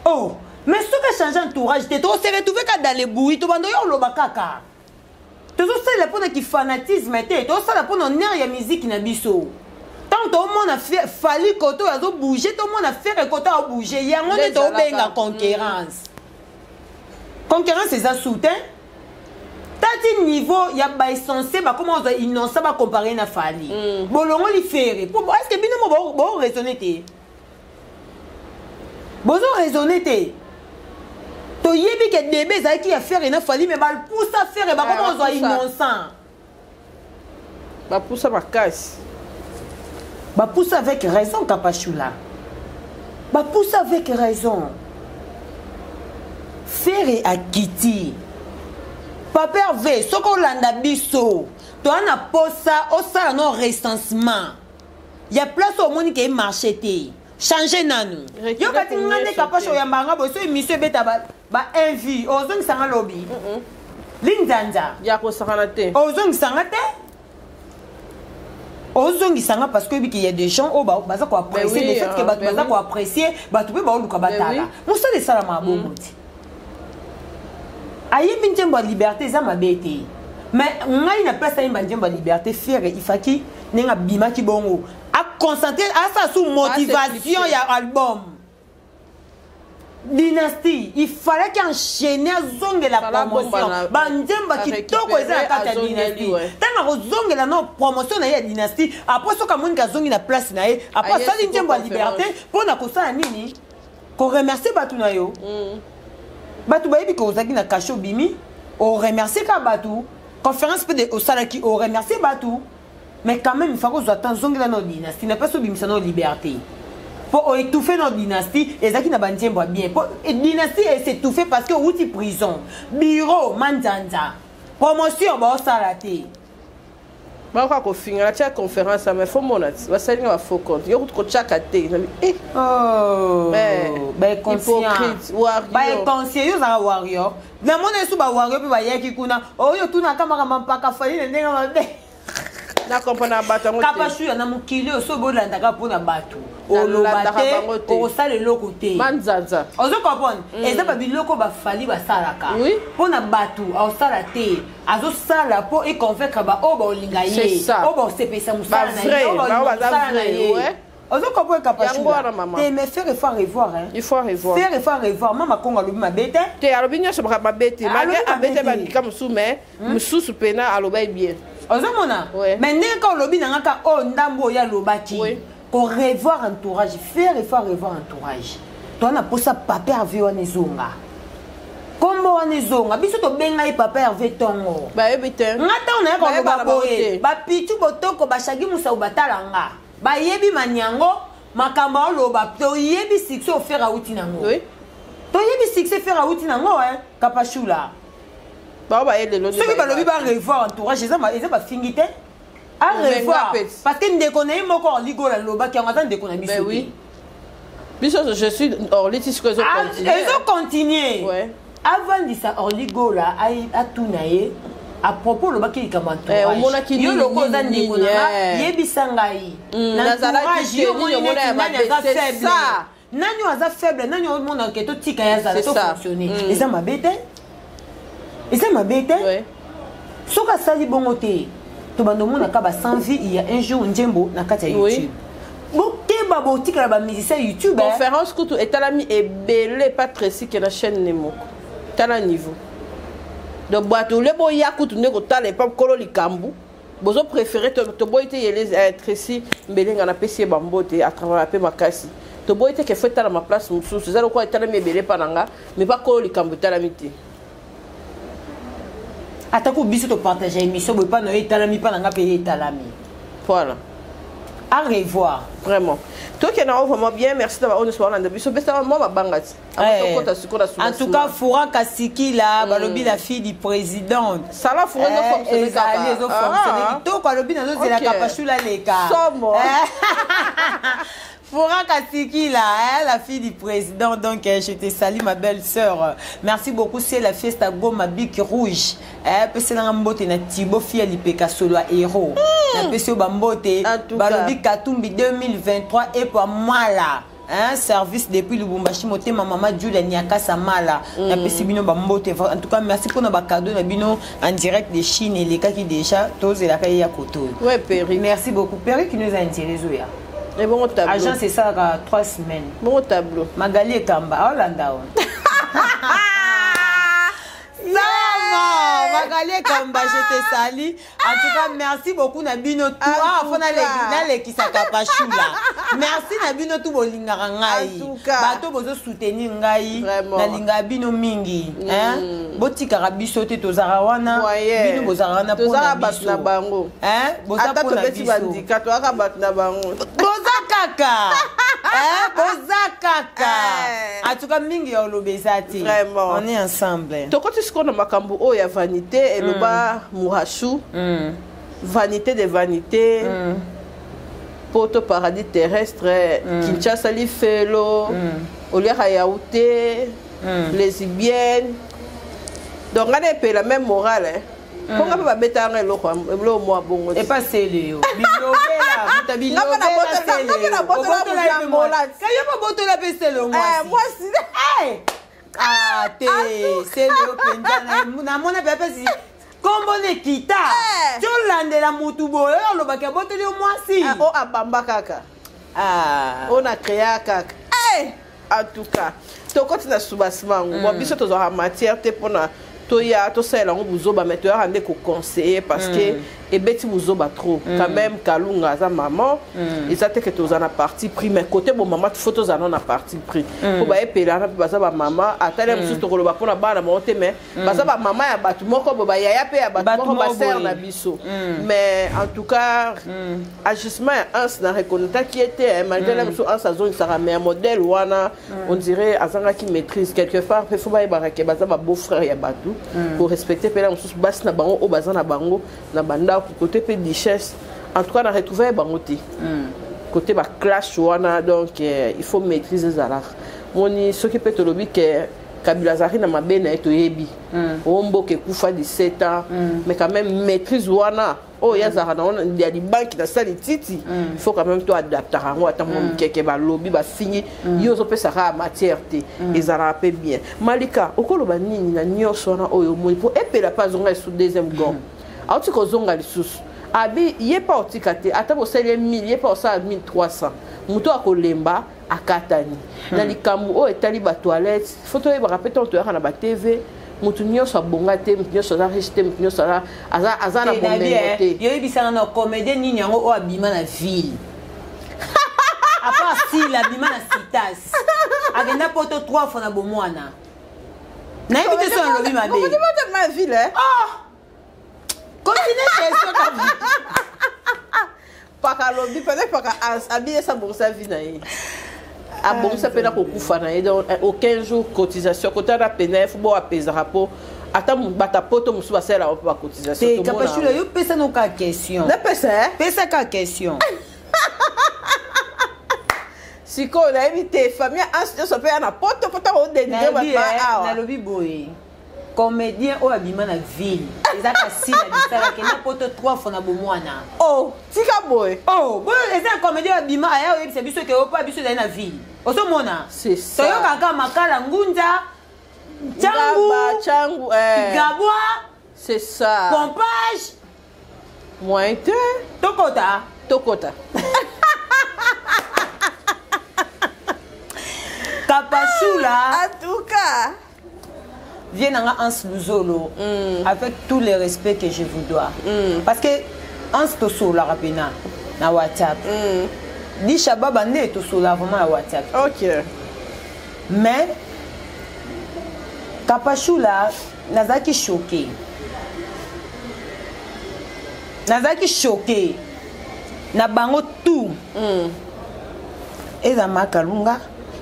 Oh, mais soki achange entourage te, tose retrouve kaka dans le bruit. Tobanda oyo oloba kaka, tozosalela mpona kifanatisme te, tozosala mpona honneur ya miziki na biso. Ntango tomona Fally kote oyo azobouger, tomona Ferre kote azobouger, yango nde tobenga concurrence. Concurrence eza soutien tati niveau ya baessentiel. Bakoma kozwa Innocent, bacomparer na Fally. Bolongoli Ferre, est ce que bino mo boraisonner te? Bozoraisonner te. Toyebi ke debe ezalaki ya Ferre na Fally, mais bapusa Ferre, bakoma kozwa Innocent. Bapusa makasi. Bapusa avec raison, Kapashula, bapusa avec raison. Ferre akiti. Papa Hervé, soki olanda biso, toza na posa osala no recensement ya place oyo omoni ke emarche te, change nanu. Yo kati nga nde Kapashe oyamba nga boye, so émission ebeta ba un vie, ozongisa nga lobi linzanza. Ya kosakana te. Ozongisa nga te, ozongisa nga parce que oyebi ke y a des gens oyo baza koapprécier le fait que bato baza koapprécier, bato mpe baoluka batala mosala esalamaka bongo te. Ayembi nzembo ya liberté, eza mabe te, mais ngai na place ayemba nzembo ya liberté, Ferre ifaki ndenge abimaki bongo aconcentre, asala su motivation ya album Dynastie. Il fallait qu'enchaîner, azongela promotion, banzembo kitoko eza na kati ya Dynastie. Ntango akozongela no promotion na ye ya Dynastie, après soki amoniki azongi na place na ye, après asali nzembo ya liberté mpo na kosala nini? Koremercier bato na yo. Bato bayebi ke ozalaki na cachet, obimi, oremercier kaka bato. Conférence mpe osalaki, oremercier bato, mais quand même il faut kozwa temps, zongela na Dynastie na place obimisa na liberté, mpo oétouffe na Dynastie. Ezalaki na banzembo ya bien, mpo Dynastie es'étouffe parce que outi prison, bureau manzanza, promotion baosala te. Bakoka kofinga na tia conférence, mais faut mona ti basalinga ba faux compte. Yo kutu kotiaka te. Hypocrite. Bainconscient. Yo ozalaka warrior, namona esu bawarrior mpe bayaki kuna oyo tunaka makambo mpaka Fally na ndenge mabe. Na comprendre bato yango. Kapashuya na mokili oyo, soki bolandaka mpona bato, oloba te, okosala eloko te. Manzanza. Ozo comprendre? Eza babiloko baFally basalaka mpona bato, aosala te. Azosala mpo econvaincre baoyo baolinga ye, oyo baosepelisa mosala na ye, oyo baolinga mosala na ye. Ozo comprendre, Kapashula te? Mais Ferre, faut revoir, hein. Il faut revoir. Ferre, faut revoir. Mama Kongo alobi mabe te. Te, alobi nyonso mabe te, malgré abete bandika mosusu, mais mosusu mpena alobaki bien. Ozomona, mais ndenge ka olobi na nga ka oyo ndambo oyo alobaki, korevoir entourage. Ferre, faut revoir entourage. Toa na posa Papa Hervé wana ezonga, kombo wana ezonga. Biso tobenga ye Papa Hervé ntongo. Bayebi te. Nga ntango nayaka koloba boye, bapitu botoko bashagi musau batala nga, bayebi maniango makambo aoloba. Toyebi succès o Ferre awuti nango, toyebi succès Ferre awuti nango. Kapashula, soki balobi ba revoir entourage, eza bafingi te. A revoir parce que ndeko na ye moko Orligola alobaki yango, aza ndeko na biso te. Biso je suis Orli ti sikoyo. Ezocontinue. Avandisa Orligola, atuna ye à propos olobaki likambo entourage. Yo loko oza ndeko na nga, yebisa ngai na entourage yo omoni neti nani aza faible, nani oyo aza faible, nani oyo omonaka totika ye azala, tofonctionne. Eza mabe te, eza mabe te. Soki asali bongo te, tobanda omonaka ba sans vie. Il y a un jour nzembo na kati ya YouTube, bokeba, botikala bamusicien YouTube. Conférence kutu etalami ebele pa Tracy ke na chaîne ne moko. Tala niveau. Donc bato ole boya kutu nde kotala epa kolo likambo, bozo préféré toboyi te. Yele Tracy Mbelenga, napesi ye bambote à travers mpe makasi. Toboyi te ke faut etalama place mosusu, eza lokola etalami ebele mpa na nga, mais pa kolo likambo etalami te. Atako biso topartage émission boye, mpa na yo etalami, mpa na nga mpe ye etalami. Voilà. À revoir. Vraiment, tokende yango vraiment bien. Merci na baoyo nyonso baolanda biso. Pesa mwa mabanga ti. En tout cas, Foura Kasikila, balobi la fille du président. Sala Foura. Ezofonctionne kaka, ezofonctionne kitoko. Alobi nazozelaka Pashula leka. Somo. Foura Kasikila, hein, la fille du président. Donc, je te salue, ma belle-sœur. Merci beaucoup. C'est la fiesta Goma Bic Rouge. Eh, pese nanga mbote na Thibaut Fia Lipeka Solo héros. Na pese ba mbote. Balobi Katumbi 2023 et pour mala. Hein, service depuis Lubumbashi, motema mama Julia Niakasa Mala. Napesi bino ba mbote. En tout cas, merci pour nos cadeaux na bino en direct de Chine et les cas qui déjà tozelaka ya koto. Ouais, Perry. Merci beaucoup. Perry qui nous a intéressé ya. Et bon tableau. Agence esalaka 3 semaines. Bon tableau. Magali Ekamba aolanda o. Sama Magali Ekamba, je te salue. En tout cas, merci beaucoup na bino tout. Ah, faut nalekisaka Pashula. Merci na bino tout bolingaka ngai. Bato bozo soutenir ngai. Nalingaka bino mingi. Hein? Botikaka biso te, tozalaka wana. Bino bozalaka wana mpona biso. Na bango. Hein? Boza mpona biso. Bandika toyaka bato na bango. Boza kaka. Hein? Boza. kaka. Eh. En tout cas mingi ya oloba eza te. Vraiment. On est ensemble. Tokoti sikoyo na makambo oyo ya vanité, eloba Murashu. Vanité de vanité, poto paradis terrestre, Kinshasa lifelo, oliaka yaou te, lesbienne. Donc nga na epela même morale, mpo nga mpe babetanga eloko eloko mwa bongo te. Epa sele yo bilobela muta. Nga mpe nga mpe nabotola moto ya Angola. Kayo bobotola mpe sele. Eh, mwasi. Mwasi. Eh! Ah te, sele yo mpenza namona mpe apesi kombo na ekita. Eh. Tiolandela mutu boye oyo alobaki abotoli yo mwasi. Ah, o abamba kaka. Ah. Oyo na créa kaka. Eh, en tout cas tokoti na soubassement yango. Bon, biso tozwaka matière te mpona toya tosalela yango buzoba, mais toyaka nde koconseiller parce que ebeti buzoba trop quand même. Kalunga aza mama, eza te ke toza na parti pris, mais côté bomama faut tozala nano na parti pris mpo bayepelana mpe baza bamama. Atali mosusu tokoloba mpona bana bango te, mais baza bamama ya bato moko boye, bayaya mpe ya bato Bato moko, moko basere boye. Na biso. Mais en tout cas, agissement ya Anse na reconnaîtraki ye te, hein, malgré la mosusu Anse azongisaka, mais ya modèle wana, on dirait azangaki maîtrise quelque part. Mpe faut bayebaka ke baza babeau frère ya bato, korespecte mpe na mosusu basi na bango oyo baza na bango na bandako. Côté mpe duchesse, en tout cas na retrouve ye bango te côté baclash wana. Donc il faut maîtrise ezalaka. Moni soki mpe tolobi ke Kabila azalaki na mabe na ye, toyebi o mboka ekufa 17 ans, mais quand même maîtrise wana oyo ye azalaka nango ya libanki na sali titi, il faut quand même to adaptaka yango ata mwa mokeke. Balobi bafingi yo, ozopesaka ya matière te, ezalaka mpe bien. Malika, okoloba nini na nyonso wana oyo omoni? Mpo epela mpe azonga esu deuxième gom, auti kozonga lisusu, abi ye mpe otika te. Ata bosali ye 1000, ye mpe osala 1300, moto akolemba akatani na likambo oyo etali batoilette. Faut toyebaka mpe ntango toyaka na batv, motu nyonso abonga te, motu nyonso aza riche te, motu nyonso aza na bomengo te. Yoyebisanga na comédien nini yango oyo abima na ville à part Sila? Abima na citas, akenda poto trois fois na bomwana. Nayebi te so nalobi mabe. Ma ville, eh? Ah! Continue question. Paka alobi peut-être paka abi esa abongisa vie na ye, abongisa mpe na kokufa na ye. Donc aucun jour cotisation kotala pena ye, faut bo apesaka mpo ata bato poto mosusu basalelaka mpo bacotisation. Te, Kapashula, yo pesa no ka question. Napesa, eh? Pesa ka question. Sikoyo nayebi te, famille Anse nyonso mpe ya na poto po ntango odénigre bato ba awa. Nalobi boye, comédien oyo abima na ville eza kasi na bisala, akenda poto trois fois na bomwana. Oh, tika boye. Oh, boyo eza comédien oyo abima aya oyebisa biso ke opo biso ezali na ville, ozomona. C'est ça. Toyokaka makala, ngunza, Ngaba, Ntangu, Changu, eh. Gabwa. C'est ça. Pompage. Moyen te. Tokota. Tokota. Kapashula. En tout cas. Viens nanga Hans Luzolo, avec tout le respect que je vous dois, parce que Hans tosolaka pena na WhatsApp, Disha Baba nde tosolaka vraiment na WhatsApp. Mais Kapashula, nazalaki choqué, nazalaki choqué na bango tout. Ezala Makalunga,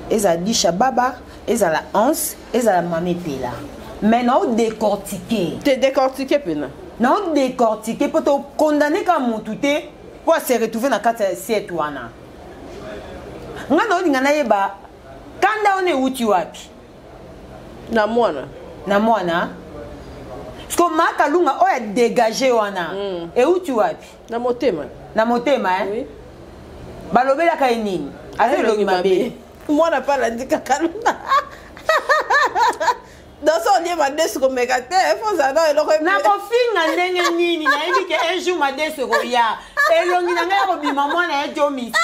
ezala Disha Baba, ezala Hans, ezala Mama Epela, mais naodécortique. Te décortiquer pena. Naodécortique mpo tokondane kaka motu te mpo ase retrouve na kati ya assiette wana. Ngai naolinga nayeba kanda wana ewuti wapi. Na mwana. Na mwana parceque Makalunga oyo adégage wana euti wapi? Na motema. Na motema, eh? Oui. Balobelaka ye nini? Aza elongi mabe. Mwana mpe alandi kaka luna. Donc so olie madesu, komeka te, faut ozala na eloko. Nakofinga ndenge nini? Nayebi ke un jour madesu ekoya, elongi na ngai ya kobima mwana ye jo mystique.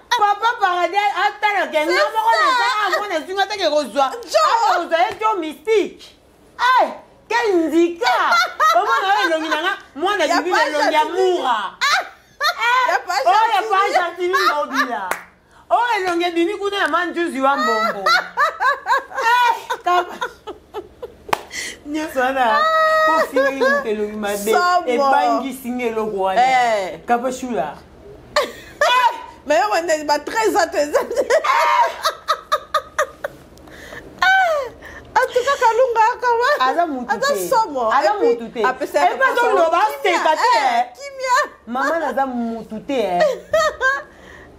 Papa Paradis atalaka nga moko naza mwana ezinga atake kozwa kozwa ye jo mystique. Quel ndika omona oyo elongi na nga mwana bibi na elongi ya mura oyo ya pa Gentini Ngobila oyo elongi ebimi kuna ya manjuzi wa mbongo nyonso wana po ofingaki moto elongi mabe. Somo. Ebangisinga eloko wana. Kapashula. Mais yo Ekoma nde ba 13 ans to eza. En tout cas, Kalunga kama. Aza mutu Aza te. somo. Aza Et puis, mutu te. apesa Et puis azoloba, aseka te, eh. Kimia. Mama naza mutu te eh.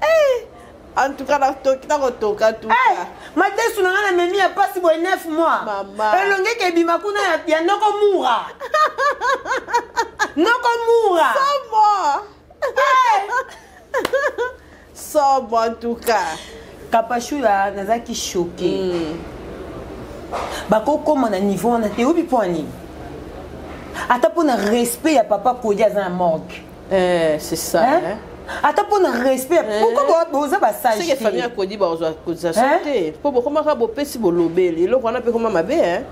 Eh, En tout cas, nakotoka tout Eh, cas. madesu na ngai namemi ya mpasi boye 9 mois. Mama. Elongi eke ebima kuna ya noko mura, noko mura. Somo. Somo en tout cas. Kapashula, nazalaki choqué. Bakokóma na niveau wana te. Oyebi mpo nini? Ata mpo na respect ya papa Kodi aza na morgue. Eh, c'est ça. Hein? Hein? Ata mpo na respect, pourquoi boza basage? Seke famille ya Kodi bazwa cotisation Hein? te, mpo bokomaka bopesi, bolobeli eloko wana mpe koma mabe, hein?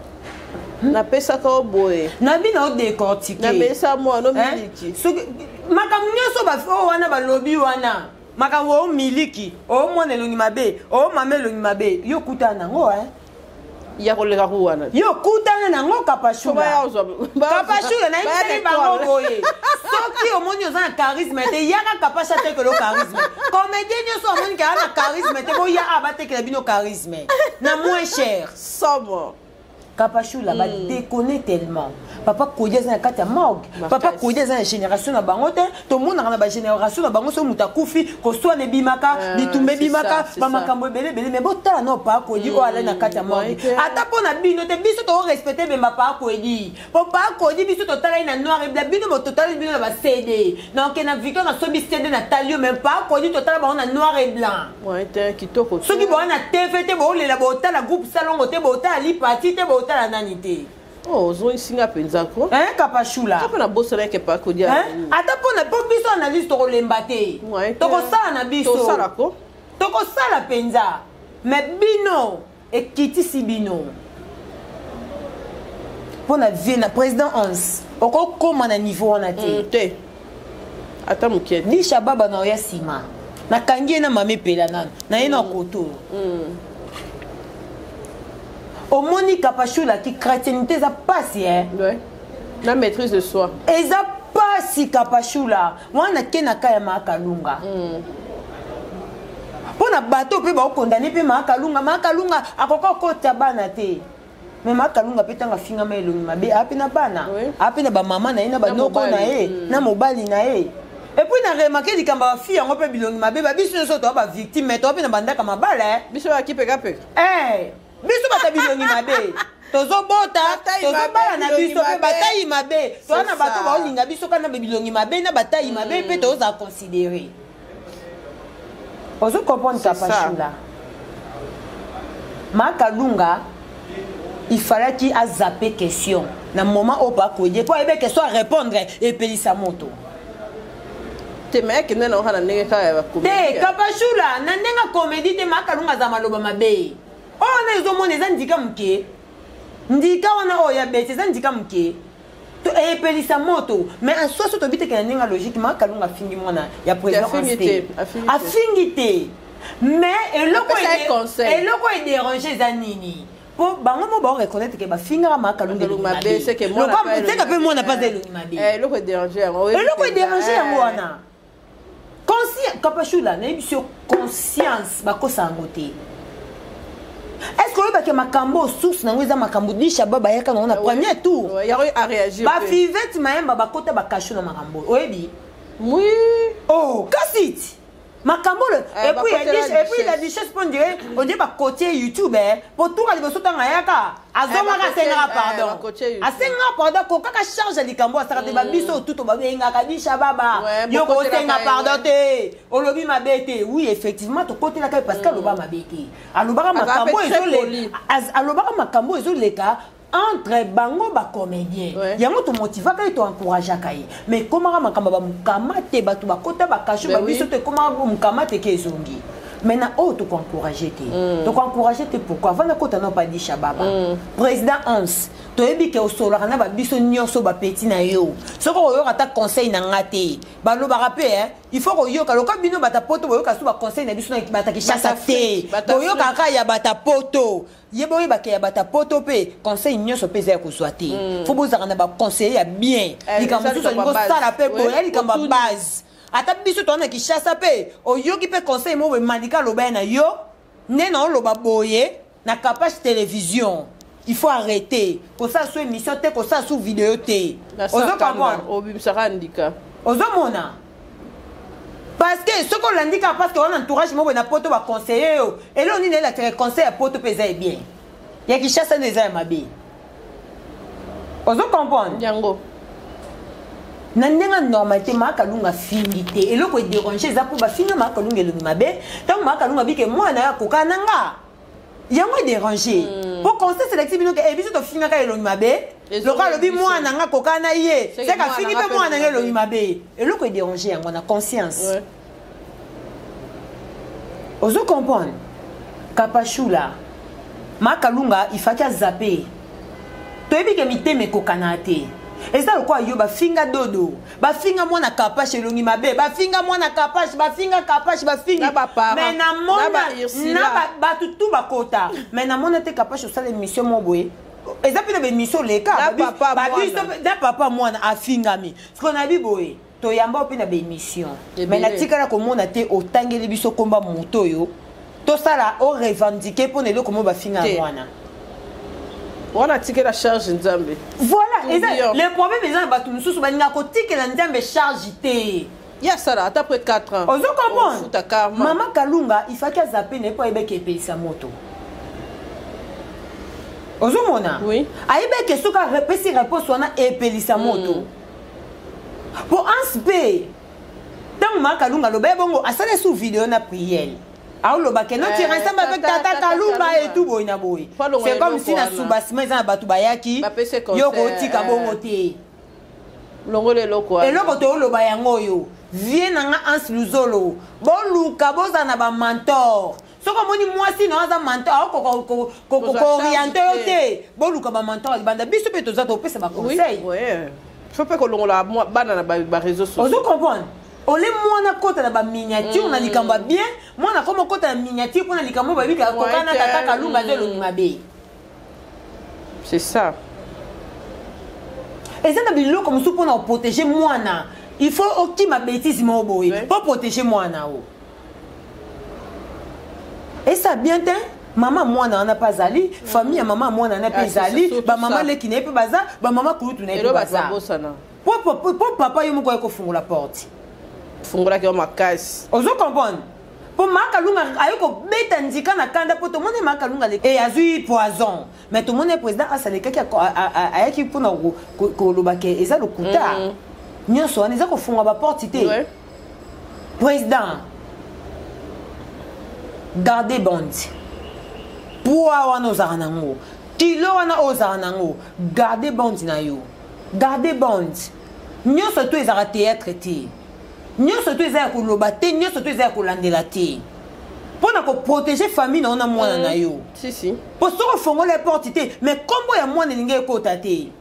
Napesaka o boye. Na bino odécortique. Napesa mwana miliki. Soki makambo nyonso oyo wana balobi wana, makambo oyo miliki, oyo mwana elongi mabe, oyo mama elongi mabe, yo kutana nango, hein? Ya koleka ku wana. Yo kutana nango. Kapashula, Kapashula, nayebisaki bango boye: soki omoni oza na charisme te, yaka Kapasha atekela charisme. Comédien nyonso omoni kaka na charisme te, boya a batekela bino charisme na moins cher. Somo. Kapashula, badéconner tellement. Papa Kodi aza na kati ya morgue. Papa Kodi aza na génération na bango te. Tomonaka na bagénération na bango, soki moto akufi, koswana ebimaka, bitumba ebimaka, bamakambo ebele ebele. Mais botala no papa Kodi oyo alai na kati ya morgue. Ata mpo na bino te, biso torespecte bemba papa Kodi, po papa Kodi biso totalai na noir et blanc. Bino totali bino na baCD. Donc na Victoire nasobi CD na tali yo, mais papa Kodi totala bango na noir et blanc. Kitoko. Soki boa na TV te, bolela botala groupe Salongo te, botala Lipati te, botala nani te. Oh, ozongisinga mpenza ko. Hein, Kapashula. Mpe nabosana eke papa Kodi. Ata mpona mpo biso analyse, tokolemba te, tokosala na biso. Tosala ko. Tokosala mpenza, mais bino ekitisi bino mpo na vie na président 11, okokóma na niveau wana te. Te, ata moke. Disha baba na oya nsima, nakangi ye na mama epela nano na ye na koto. Omoni Kapashulaki, chrétienté eza pasi, eh? Ouais. Na maîtrise de soi. Eza pasi, Kapashula. Wana ke na ka ya Maakalunga, mpo na bato mpe baokondane mpe Maakalunga. Maakalunga akoka okota bana te, mais Maakalunga mpe ntango afingama elongi mabe, aa mpe na bana, aa mpe na bamama na ye, na banoko na ye, na mobali na ye. Et puis na remarquer likambo ya bafille yango mpe bilongi mabe. Babiso nyonso toa bavictime, mais toa mpe na bandaka mabala. Biso bakipekapeka. Biso bato bilongi mabe tozobota, tozobala na biso mpe batai mabe. Toa na bato baolinga biso kaka na bilongi mabe, na batai mabe mpe tozala considéré. Ozo comprendre, Kapashula? Makalunga, il fallait azappe question na moment oyo bakoye, mpo ayebe question arépondre epelisa moto. Te, me akende na na ndenge kaka ya bacomédie te. Kapashula, na ndenge ya comédie te. Makalunga aza maloba mabe oyo wana ezomona eza ndika moke, ndika wana oyo ya beti eza ndika moke, epelisa moto. Mais en soi, so tobi teke na ndenge ya logique, Makalunga afingi mwana ya président te, afingi te. Mais eloko edérange eza nini? Mpo bango mo baoreconnaître ke bafingaka Makalunga teka mpe mwana mpe aza elongi mabe. Eloko edérange yango. Eloko edérange yango wana. Kapashula, nayebi so conscience bakosa yango te. Est ce que oyebake makambo source nango eza makambo Disha ba bayaka nango na premier tour? Bafivete Mayemba bakota bakasho na makambo oyebi. Oui. Oh, kasi ti makambo oyo, et puis la Duchesse, mpo on dirait bakotie YouTube, po tuka liboso ntango ayaka, azongaka, asengaka pardon, asengaka pardon, akokaka charge ya likambo asaka te. Babiso tuto babengaka Disha baba, yo kosenga pardon te, olobi mabe te. Oui, effectivement, tokotelaka ye parce que aloba mabe te, alobaka makambo, alobaka makambo ezoleka entre bango bacomédien. Yango tomotivaka ye, toencourageaka ye. Mais ekomaka makambo bamokama te, bato bakota bakasho, babiso to ekomaka mokama te ke ezongi. Maintenant oyo tokoencourage te, tokoencourage te. Pourquoi? Avant nakota na opadisha baba, président Hans, toyebi ke osololaka na babiso nyonso bapeti na yo. Soki oyoka ata conseil na nga te, balobaka mpe il faut koyoka loka bino bata poto. Boyoka so baconseil na biso na bata Kinshasa te, boyokaka ya bata poto. Ye boyebaka ya bata poto mpe conseil nyonso mpe eza ya kozwa te. Faut bozalaka na baconseiller ya bien. Likambo mosusu olingi osala mpe boye, ya likambo ya base. Ata biso toza na Kinshasa mpe oyoki mpe conseil moko boye, Malika aloba ye na yo nde na oloba boye na Kapache Télévision. Il faut arrêter kosala so émission te, kosala so vidéo te. Ozo comprendre? Obimisaka ndika. Ozomona, parce que soki olandi kaka, parce que wana entourage moko boye na poto baconseiller yo, eloko nini elakisaka conseil ya poto mpe eza ebien, ya Kinshasa nde eza ya mabe? Ozo comprendre? Yango. Na ndenge ya normal te. Maakalunga afingi te. Eloko edérange eza mpo bafinga Maakalunga elongi mabe. Ntango Maakalunga bike mwana ya akoka na nga, yango edérange mpo conseil selekti bino ke biso tofingaka elongi mabe. Lokola alobi mwana nga akoka na ye, seke afingi mpe mwana nga elongi mabe. Eloko edérange yango na conscience. Ozo comprendre? Kapashula, Makalunga ifaki azape. Toyebi ke mitema ekokana te. Eza lokola yo, bafinga dodo, bafinga mwana Kapashe elongi mabe, bafinga mwana Kapashe, bafinga Kapashe, bafingi. Mais namona na bato tu bakota, mais namona te Kapashe osala émission moko boye. Eza mpe na baémission oleka babiso na papa mwana afingami. Sikoyo nayebi boye, toyamba mpe na baémission, mais natikala komona te otangeli biso komba moto oyo tosala orevendiquer mpo na eloko mo bafinga ya mwana. Wana tikela charge Nzambe. Voilà, eza le problème. Eza na bato mosusu balingaka kotikela Nzambe charge te. Ye asala ata après 4 ans. Ozo comprendre? Mama Kalunga ifaki aza pe na ye mpo ayebaki epelisa moto. Ozomona? Oui. Ayebaki soki apesi réponse wana, epelisa moto. Mpo anse mpe ntango Mama Kalunga aloba ye bongo, asala su video na priere, aoloba ke no tire ensemble avec tata Kalunga et tout boye na boye. C'est comme si na soubassement eza na bato bayaki yo kotika bongo te. Longola eloko. Eloko tooloba yango oyo, vie na nga Anse Luzolo, boluka bozala na bamentor. Soki omoni mwasi na yo aza mentor, aokoka koorienter yo te, boluka bamentor ya libanda. Biso mpe toza, topesa baconseil. Faut mpe kolongola bana na baréseau sociaux. Ozo comprendre? Ole mwana kota na baminiature na likambo ya bien, mwana koma kota na miniature mpo na likambo babika kokana tata Kalunga aza elongi mabe. C'est ça. Eza na biloko mosusu mpona koprotéger mwana, il faut okima bétise moko boye mpo protéger mwana o. Esa bien te. Mama mwana wana mpe azali, famille ya mama mwana wana mpe ezali, bamama leki na ye mpe baza, bamama kulutu na ye mpe baza. Po papa yo moko aye kofungola porte. Fungolaki yo makasi. Ozo comprendre? Mpo Makalunga aye kobeta ndika na kanda, mpo tomoni Makalunga e azwi poison. Mais tomoni président asalekaki, ayaki mpona koloba ke eza lokuta. Nyonso wana eza kofunga baporte te. Président, garde bandi poids wana ozalaka nango, kilo wana oyo ozalaka nango, garde bandi na yo, garde bandi. Nyonso to ezalaka théâtre te, nyonso to eza ya koloba te, nyonso to eza ya kolandela te, mpo na koprotéger famille na yo na mwana na yo. Si si. Mpo soki ofongola porte te, mais nkombo ya mwana elingi ekota te.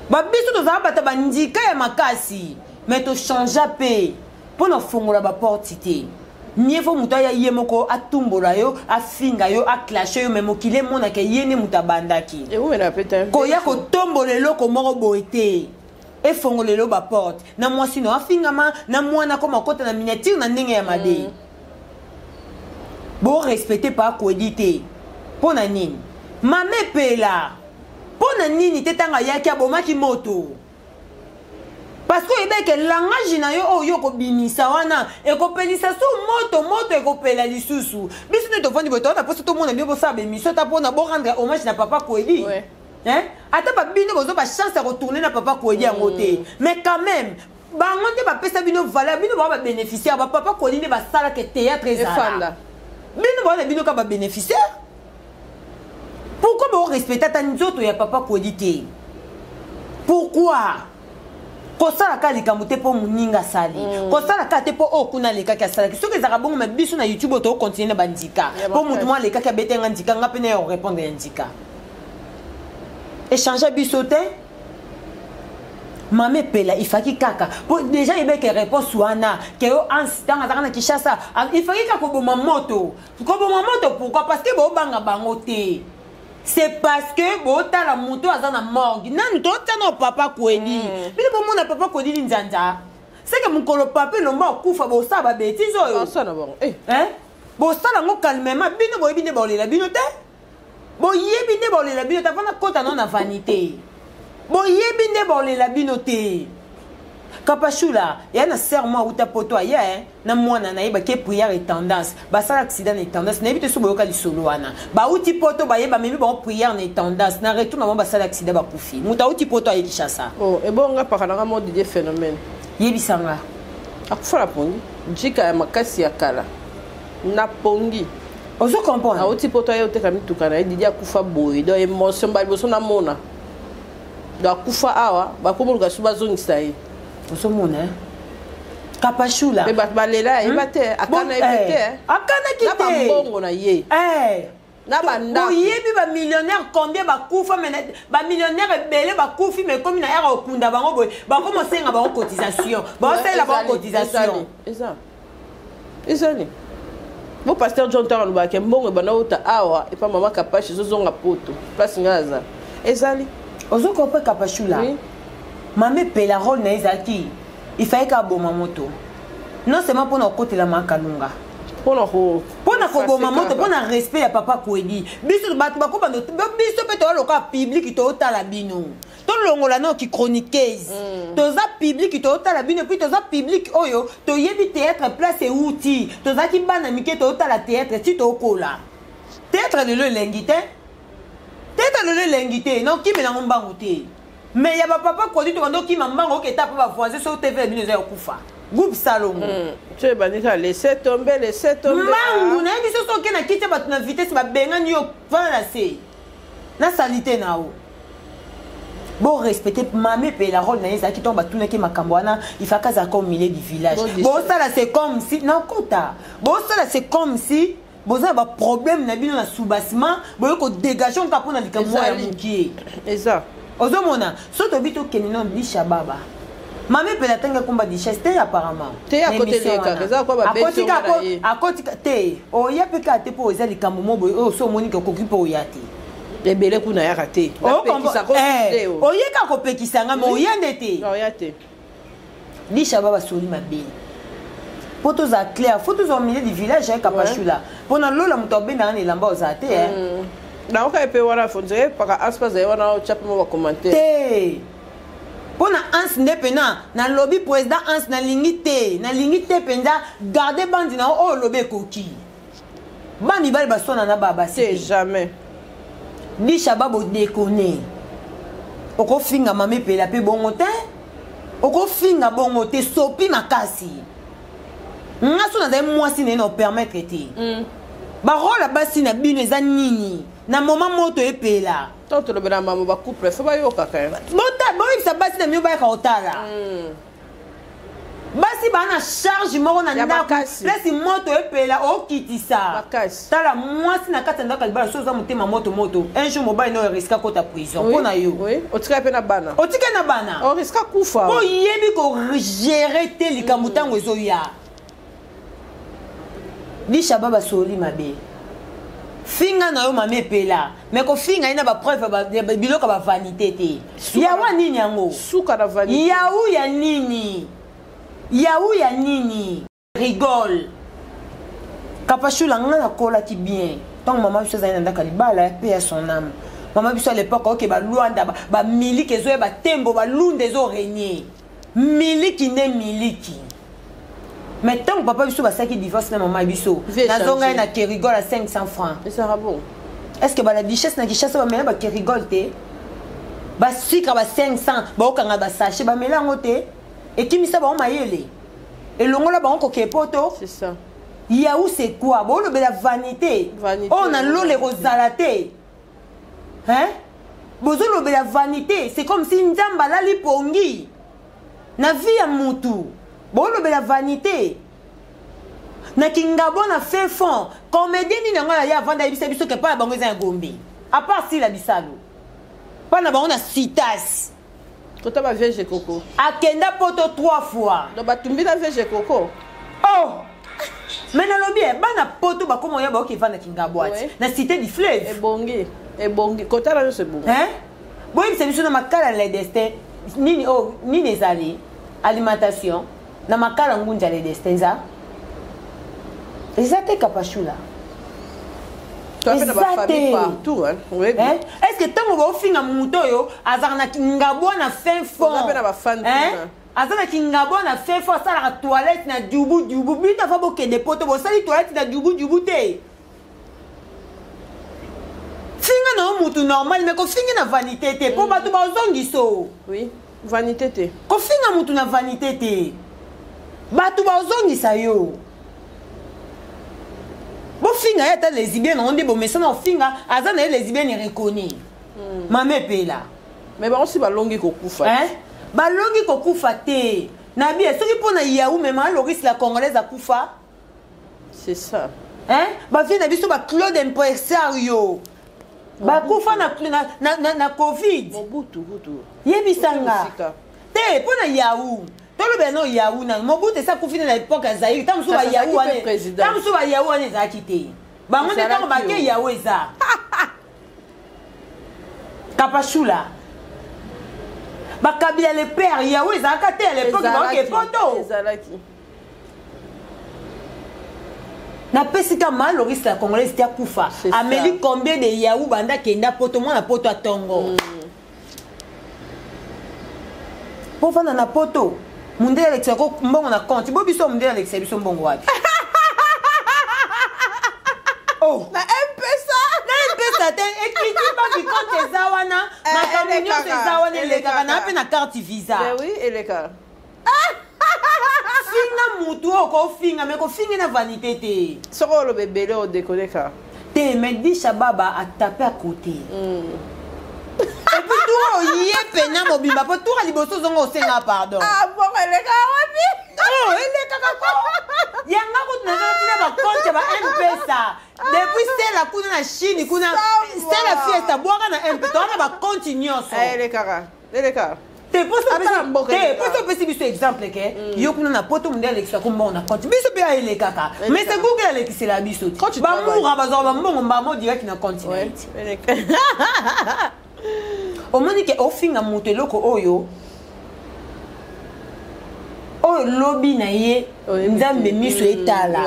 Babiso tozala bato bandika ya makasi, mais tochange mpe mpo na kofongola baporte te. Mieux vaut moto aya ye moko atumbola yo, afinga yo, aclashe yo, mais mokili emonaka ye nde moto abandaki. Ewumela pe te. Koya kotombola eloko moko boye te, efongola elo baporte na mwasi no afingama, na mwana koma kota na miniature na ndenge ya mabe. Borespecte pa kwedi te. Mpo na nini mama epela? Mpo na nini te ntango ayaki abomaki moto? Parce que oyebeke langage na yo oyo yo kobimisa wana ekopelisa su moto, moto ekopela lisusu. Biso nde tovandi boye, towana mposo tomona bino bosala baémission ta mpona borendre hommage na papa Kwedi. Hein? Ata babino bozwa bachance ya kotourner na papa Kwedi yango te, mais quand même bango nde bapesa bino valeur. Bino bango babénéficiaire, bapapa Kwedi nde basalaka théâtre ezala. Bino bango na bino ka babénéficiaire. Pourquoi borespecte ata nzoto ya papa Kwedi te? Pourquoi kosalaka likambo te mpo moninga asali? Kosalaka te mpo oyo kuna alekaki asalaki. Soki ezalaka bongo, ma biso na YouTube oyo tokocontinue na bandika mpo motu moko alekaki abetenga ndika, nga mpe na ya korépondre ya ndika échange biso te. Mama epela ifaki kaka po déjà yebeke réponse wana ke yo Anse ntango azalaka na Kinshasa, ifaki kaka koboma moto, koboma moto. Pourquoi? Parce que bobanga bango te. C'est parce que botala moto aza na morgue nanu, totya na papa Kwedi. Bino bomona papa Kwedi linzanza. Seke mokolo papa Elomba akufa, bosala babêtises oyo. Basala bango. Eh. Hein? Bosala yango calmement. Bino boyebi nde baolela bino te, boyebi nde baolela bino te. Afana kota nano na vanité, boyebi nde baolela bino te. Kapashula ya na sœur mo auta poto, aya na mwana na ye, bake prière et tendance, basala accident na tendance. Nayebi te so boyoka lisolo wana. Bauti poto, baye, bamemi bango prière na tendance, na retour na bango basala accident, bakufi. Moto auti poto, aye Kinshasa. Oh, ebonga paka nanga mo Didier Phénomène. Yebisanga. Akufa na pongi jika ya makasi ya kala na pongi. Ozo comprendre? Auti poto, aye oteka mituka na ye. Didi akufa boye, donc émotion ba liboso namona. Donc akufa awa, bakomoluka so bazongisa ye. Ozomona, eh? Kapashula. Mpe bato balela, ayeba te, akana ye mpe te. Akanaki na te. Bambongo na ye na bandako. Boyebi bamillionnaire combien bakufa? Me bamillionnaire ebele bakufi, me ekomi na ere okunda bango boye, bakomi osenga bango cotisation, baosalela bango cotisation. Eza ezali bo pasteur John ntango alobaka mbongo ebanda uta awa epa mama Kapashi, ezozonga poto, place ngai aza, ezali. Ozokope, Kapashula. Oui. Mama Epela, rôle na ye ezalaki ifai ka aboma moto, non seulement mpona kokotela Makalunga. Mpona ko Mpona koboma moto, mpona respect ya papa Kwedi. Biso bato bakobanda, biso mpe toya lokola public, tootala bino, tolongola noki chroniqueuse. Toza public, tootala bino, puis toza public oyo toyebi théâtre place euti. Tozalaki bana mike, tootala théâtre ti tookola. Théâtre lelo elengi te, théâtre lelo elengi te, naokimelango mbangu te. Mais ya bapapa Kwedi, tokanda okima mbango, oketa mpo bavoisin so TV ya bino eza ya kokufa, groupe Salongo. So ebandi kaka laisse tomber, laisse tomber. Mbangu nayebi so so oke na kiti ya bato na vitesse, babengani yo, vana na se na salite na yo. Borespecte mame mpe la rôle na ye ezalaki ntango batunaki makambo wana, ifaka azalaka au milieu du village. Bosala c'est comme si nakota, bosala c'est comme si boza na baproblème na bino na soubassement, boye kodégage kaka mpona likambo ya mokie. Eza. Ozomona, so tobi tokende no Disha Baba, mame mpe natangi akomba Duchesse te apparemment. Te, akoteli ye kaka, eza kwa babeti Akotika yango na ye. Akotika te, oya mpe kaka te, mpo eza likambo mo boye oyo so omoni ke okoki mpe oya te. Ebele kuna yaka te. Napekisa ko te o. Oye kaka kopekisa nga, me oya nde te. Oya te. Disha ba basoli mabe. Mpo tozala clair, faut tozala au milieu du village ya Kapashula, mpo na lola moto abendaka na elamba ozala te, eh. Naoka ye mpe wana fonzere paka aspa azali wana, otya mpe mo bacommentaire. Te, mpo na Anse nde mpena nalobi, président Anse, nalingi te, nalingi te mpenza. Garde bandi na yo oyo olobi ekoki. Bamibali baswana na babasi te. Jamais. Disha ba bodekone, okofinga mama Epela mpe bongo te, okofinga bongo te, sopi makasi. Nga so nazali mwasi na ye, na opermettre te. Barôle ya basi na bino eza nini na moma moto epela? Ntango tolobela mamo bacouple, fo bayokaka ye. Boyebisa basi na bino bayaka kotala. Basi baa na charge moko na Ya ndako. makasi. Place moto epela, okitisa. Makasi. Tala, mwasi na kati ya ndako ya libala, so oza motema moto moto, un jour mobali no risque akota prison mpo na yo. Oui, otikali mpe na bana. Otikali na bana. Oriske akufa. Mpo oyebi kogérer te likambo ntango ezoya. Disha ba basoli mabe, finga na yo mama Epela, me kofinga ye na bapreuve ya biloko ya bavanité te. Yawa nini yango? Suka na vanité. Yau ya nini? Yau ya nini? Rigole, Kapashula. Nga nakolaki bien ntango mama biso azali na ndako ya libala, mpe ya son âme mama biso. À l'époque oke balwanda, bamiliki ezoya, batembo, balunda ezorégner, miliki nde miliki. Mais ntango papa biso basalaki divorce na mama biso, Vie nazonga ye change. na Kerigol à 500 francs. Ezalaka bon. Est ce que bala Duchesse na Kinshasa bamela bakerigol te? Basika ba 500, baokanga basachet, bamela yango te. Ekimisa bango mayele, elongola bango kokee poto. C'est ça. Yaou, c'est quoi? Bolobela vanité. Vanité. Oyo na lola ekozala te, hein? Bozolobela vanité, c'est comme si Nzambe alali pongi na vie ya mutu. Bolobela vanité na Kingabo na fin fond. Comédien nini yango ya avanda ayebisa biso ke mpa na bango eza ya Gombe, à part Sila Bisalo, mpa na bango na Citas? Kota bavierge koko. Akenda poto trois fois. Donc batumbi na vierge koko. Oh, mais nalobi e, bana poto bakoma oya, baoki evanda Kingabo ati na Cité du Fleuve. Ebongi, ebongi, kotala nyonso ebongi. Hein? Boyebisa biso na Makala le Destin nini oyo, nini ezali alimentation? Na makala ngunza le destin eza eza te kapashula. Eza te. Hein? Est-ce que ntango baofinga moto oyo azalaka na kingabwa na fin fond? Hein? Aza na kingabwa na fin fond, asalaka toilette na dubu dubu. Bino afa bokende poto bosali toilette na dubu dubu te. Finga na yo mutu normal, mais kofinga na vanité te, po bato bazongiso. Oui, vanité te. Kofinga mutu na vanité te. Bato bazongisa yo. Bofinga ye ata lesbienne yango nde bomesana ofinga, aza na ye lesbienne reconnu. Mama epela. Mais bango si balongi kokufa. Hein? Balongi kokufa te. Na bien, soki pona Yahoo, mais ma Loris la congolaise akufa. C'est ça. Hein? Ba vie na biso ba Claude Impresario. Ba kufa na Covid. Mobutu kutu. Yebisanga. Te pona Yahoo. Tolobela no Yahoo na Mobutu esa kufi na époque ya Zaïre. Tango so ba Yahoo wana. Tango so ba Yahoo wana ezalaki te. Bango nde tango ba ke Yahoo eza. Kapashula. Ba Kabila le père Yahoo ezalaka te à l'époque ba ke poto. Ezalaki. Napesi ka ma Loris la congolaise te akufa. Ameli combien de Yahoo banda kenda poto mwana poto atongo. Po fanda na poto. Mundele alekisa ko mbongo na compte. Bo biso mundele alekisa biso mbongo wapi? Oh. Na M-Pesa. Na M-Pesa te ekiti ba bi compte eza wana. Makambo nyonso eza wana elekaka na pe na carte Visa. Mais oui, eleka. Finga mutu oyo kofinga, mais kofinga na vanité te. Soko oloba ebele odekoneka. Te, mais Disha Baba a tapé à côté. Et puis toi oye pena mobimba po tour liboso zongo osenga pardon. Ah bon, eleka wapi? Oh, elekaka ko. Yanga kutu naza tina ba compte ba M-Pesa. Depuis Stella kuna na Chine kuna Stella Fiesta bwaka na M-Pesa, toza na ba compte nyonso. Eh, elekaka. Eleka. Te, poso opesi biso exemple ke yo kuna na poto munde alekisaka mbongo na compte. Biso mpe ayelekaka. Mais c'est Google alekisela biso. Bamoura bazwaka bambongo mbamo direct na compte na ye. Omoni ke ofinga moto eloko oyo oyo lobi na ye nzambe miso etala.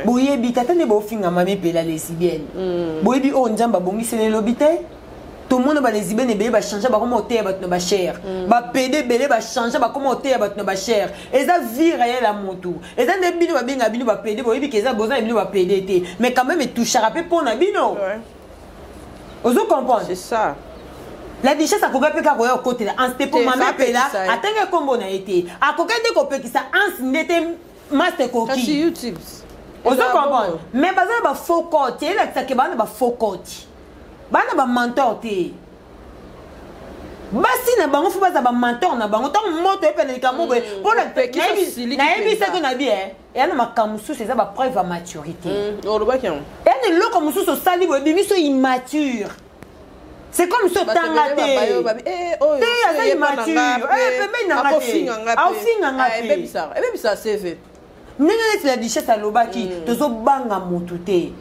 Boyebi tata nde bofinga mami pela lesbienne. Boyebi oyo nzambe abongiseli elobi te. Tomona ba lesbienne ebele ba changer ba koma oteya bato na ba chair. Ba PD ebele ba changer ba koma oteya bato na ba chair. Eza vie réelle ya motu. Eza nde bino ba benga bino ba PD, boyebi ke eza boza na bino ba PD te. Mais quand même etouchera pe pona bino. Ozo comprendre? C'est ça. La duchesse akoka pe kaka koya kokotela Anse te po Te, mama ça Pela apekisa ye. atanga kombo na ye te. Akoka nde kopekisa Anse nde te master koki. Kasi YouTube. Ozo Eza comprendre? bongo. Mais baza na ba faux compte, elakisaka ke baza na ba faux compte. Bana ba mentor te. Basi na bango fo baza ba mentor na bango. Tango moto epela likambo boye, mpona Opekisa siliki nayebisaki mpenza. na bi, eh, eya na makambo mosusu eza ba preuve ya maturité. Olobaki yango. Eya na eloko mosusu osali boye, ebimi so immature. C'est comme so Bato tanga ebele te. babaye oyo babi, eh, oyo, Te, aza soki eyeba na immature. nga pe, Eh, pembeni na nga te. akofinga nga pe. Akofinga nga Eh, pe. ebebisa CV. Ndenge neti la duchesse alobaki, tozobanga motu te.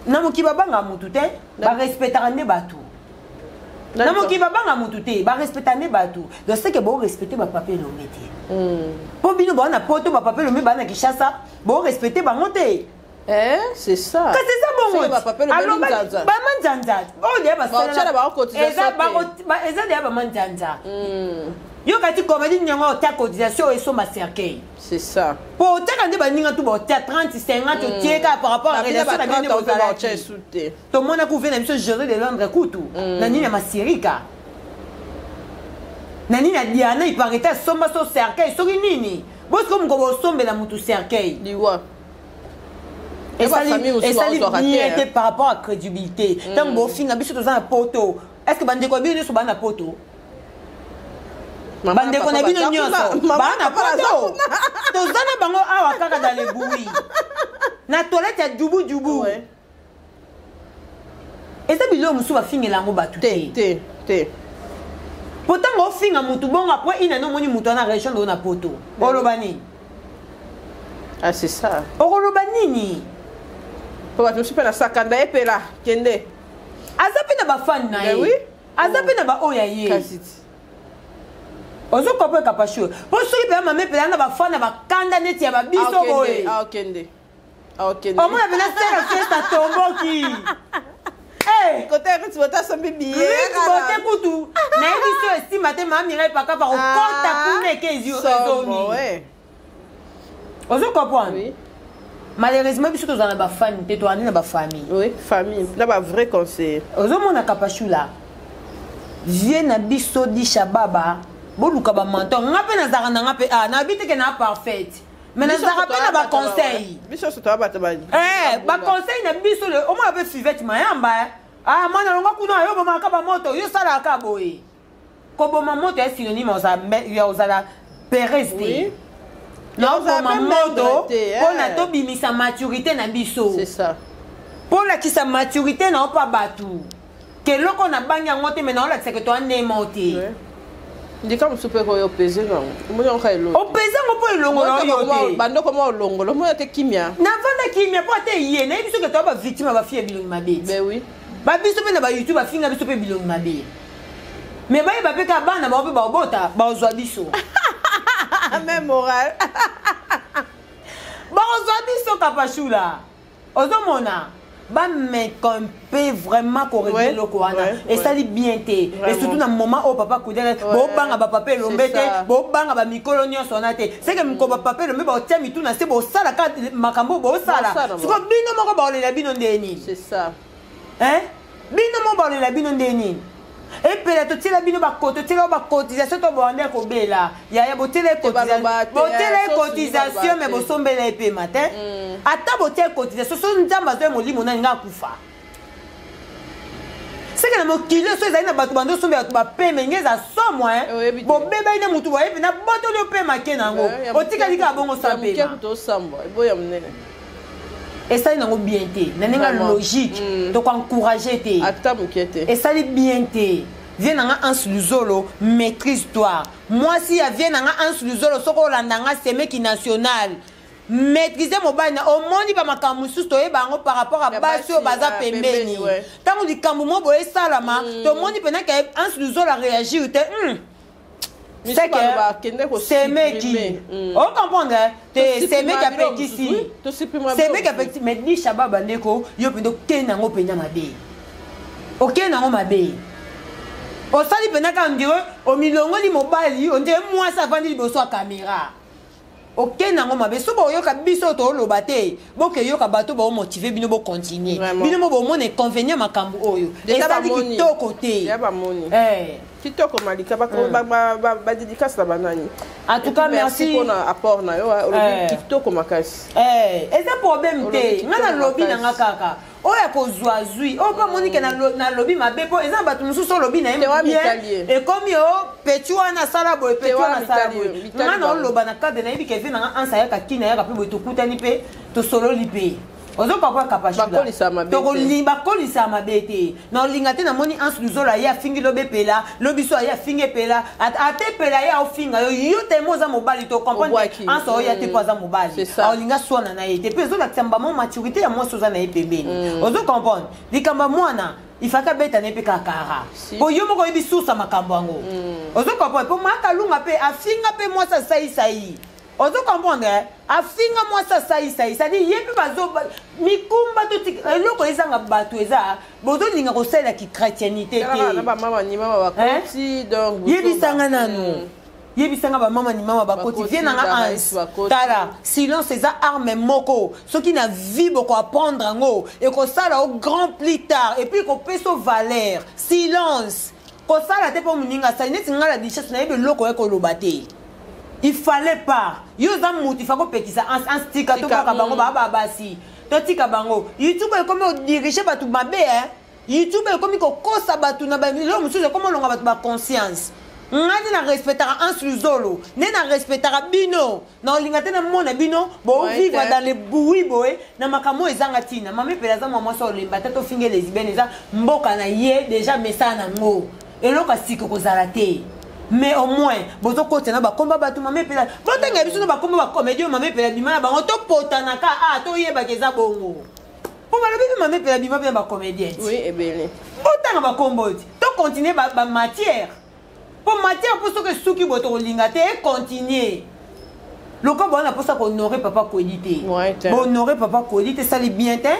Na mokili babanga motu te, barespectaka nde bato. Na mokili babanga motu te, barespectaka nde bato. Donc c'est que bo respecter ba papa elombe te. Po bino ba na poto ba papa elombe ba na Kinshasa, bo respecter bango te. Eh, c'est ça. Kasi eza bongo. C'est que ba papa elombe Aloba, nzanza. ba manzanza. Oyo deya ba Ba otiala ba cotisation Eza te. ba ba, eza deya ba manzanza. Yo kati comédie nyango otia cotisation oyo esomba cercueil. C'est ça. Po otiaka nde baninga tu ba otia 30, 50, otie kaka par rapport à Ba bino relation ba na bino nde 30 oyo ba bozalaki. otia esu te. Tomona kuve na biso José de Londres kutu. Na nini ya Masirika. Na nini ya Diana, il paraît asomba so cercueil soki nini. Bosiko moko bosombela mutu cercueil. Liwa. Famille mosusu Esali bazwaka te, bien hein. te par rapport à crédibilité. Ntango bofinga biso toza na poto. Est-ce que bandeko ya bino nyonso baa na poto? Mama Bandeko na papa bino baza nyonso kuna. Mama baa na papa baza poto. kuna. Toza na bango awa kaka dans les bouillies. Na toilette ya djubu djubu. Eza biloko mosusu bafingela yango bato Te, te. te, te. Pourtant ofinga mutu bongo après ina no moni mutu ana région de na poto. Oloba nini? Ah, c'est ça. Okoloba nini? Po bato mosusu mpe na sakanda epela kende. Aza mpe na ba fan na Ben ye. oui. Aza mpe na ba oyo ya ye. Kasi ti. Ozokopa ekapashu mpo soki mpenza mama epela na bafana bakanda neti ya babiso boye. Akende. Omona mpenza sere fiesta tomboki. Kote Rit Bote asombi billet. Rit Bote kutu nayebi so esima te. Mama Mirai Pakapa kokota kuna eke ezongi. Ozo comprendre? Malheureusement, biso tozala na bafani te, toandi na bafamille. Oui, famille na bavrai conseiller. Ozomona Kapashula, vie na biso disha baba, boluka bamentor. Nga mpe nazalaka na nga mpe ah, nayebi te ke na parfaite, mais nazalaka mpe na baconseil. Biso nyonso toya bato. Baconseil na biso, omona mpe Fivete Mayamba, ah, mwana longa kuna, yo bomaka bamoto, yo salaka boye. Koboma moto ya synonyme ya ozala perez te. Naoboma moto mpona tobimisa maturité na biso, mpo olakisa maturité na yo mpa bato ke eloko nabangi yango te, me naolakisa ke toa ndemo te. Ndika mosusu mpe koyo opese nango, omoni yango ka eloko. Opese yango mpo elongola yo te. Bandoko mwa olongola, omoni te kimia. Navanda kimia mpo ate ye nayebi soki toa bavictime ya bafille ya bilongi mabe. Ben oui. Babiso mpe na bayoutube bafinga biso mpe bilongi mabe, me bayeba mpe kaka bana bango mpe baobota bazwa biso. Même moral. Bakozwa biso. Kapashula, ozomona bameka mpe vraiment korégler eloko wana, esali bien te, et surtout na moment oyo papa Kudele, bobanga bapapa Elombe te, bobanga bamikolo nyonso wana te. Seke mikolo bapapa Elombe baotia mitu na se, bosala ka makambo bosala siko bino moko, baolela bino nde nini? Bino mo baolela bino nde nini? Epela totiela bino, totiela bacotisation to bowanda kobela yaya, botiela cotisation, me bosombela epema te. Ata botia cotisation, so Nzambe azwa molimo nani nga akufa, seke na mokili so ezali na bato bando osombela bato bapeme nge eza somo. Bobebaki na motu boyebi na botoli opema ke nango, otikali kaka bongo sa pema. Esali nango bien te na ndenge ya logique, tokoencourage te. Ata moke te. Esali bien te. Vie na nga Anse Luzolo, maîtrise toi mwasi ya vie na nga Anse Luzolo. Soki olanda nga semeki national, maîtrise mobali na omoni bamakambo mosusu toyeba yango par rapport a basi oyo baza pembeni. Ntango likambo mo boye esalama, tomoni mpena ke Anse Luzolo aréagir te. Semeki, ocomprendre te, semeki apekisi, semeki apekisi. Mais disha ba bandeko, yo mpenza okende yango mpenza mabe, okende yango mabe. Osali mpenza kaka ndire omilongoli mobali, ondire mwasi avandi liboso ya kamera, okende yango mabe. So boyoka biso tooloba te, bokeyoka bato baomotive bino, bocontinue bino mo bomona inconvénient. Makambo oyo esali kitoko te. Kitoko Malika, badédicace na banani? En tout cas, merci. Mpona apport na yo, olobi kitoko makasi. Eza problème te, nga nalobi na nga kaka oyo akozwa zwi oyo mpe amoni ke nalobi mabe, mpo eza na bato mosusu olobi na ye bien, ekomi o peti wana asala boye, peti wana asala boye. Nga na oloba na cadre nayebi ke ve nanga Ansa ayaka kini, ayaka mpe boye, tokutani mpe tosololi mpe ozokapa Kapashula, bakolisa mabe te. Na olinga te namoni Anse Luzolo aye afingi lobi epela, lobi so aye afingi epela, ate epela ye aofinga yo, yo temo oza mobali, to comprendre Anse oya te mpo aza mobali, aolinga swana na ye te. Mpe ezolakisa mbamo maturité ya mwasi oza na ye pembeni. Ozo comprendre likambo ya mwana ifaki abeta na ye mpe kakara, po yo moko oyebi source ya makambo yango. Ozo comprendre? Mpo makalunga mpe afinga mpe mwasi asaisai. Ozo comprendre? Afinga mwasi asaisai, c'est-à-dire ye mpe bazo mikumba. Totika eloko ezanga bato, eza bozolinga kosalela kichrétienité te. Yebisanga nanu, yebisanga bamama ni mama bakoti vie nanga Anse. Tala, silence eza arme moko. Soki na vie bokoapprendre yango, ekosala o grand plus tard, et puis ekopesa o valeur. Silence kosala te mpo moninga asali neti ngai na duchesse, nayebi eloko ya koloba te. Il fallait pas, yo oza mutu, ifa kopekisa Anse, tika tobaka bango baa basi, totika bango. YouTube ekomi odirige bato mabe, YouTube ekomi kokosa bato na biloko mosusu, ekomi olonga bato baconscience. Ngai nde na respectaka Anse Luzolo, nde na respectaka bino, na olinga te namona bino bovivre dans le bruit boye na makambo oyo ezanga ntina. Mama Epela aza mwa mwasi olemba te, tofinge lesbienne, eza mboka na ye déjà, mesana nango eloko ya sika kozala te. Mais au moins bozokota na bakomba bato. Mama Epela, botenga biso na bakomba bacomédie oyo mama Epela bima na bango, topotanaka a toyebaka eza bongo, mpo balobi mpe mama Epela bima mpe na bacomédien. Oui, ebele. Botanga bakombo ti tocontinue bamatière. Mpo matière mpo soki esuki boye tokolinga te econtinue. Lokola boza na mposa kohonore papa Kwedi te, bohonore papa Kwedi te, esali bien te,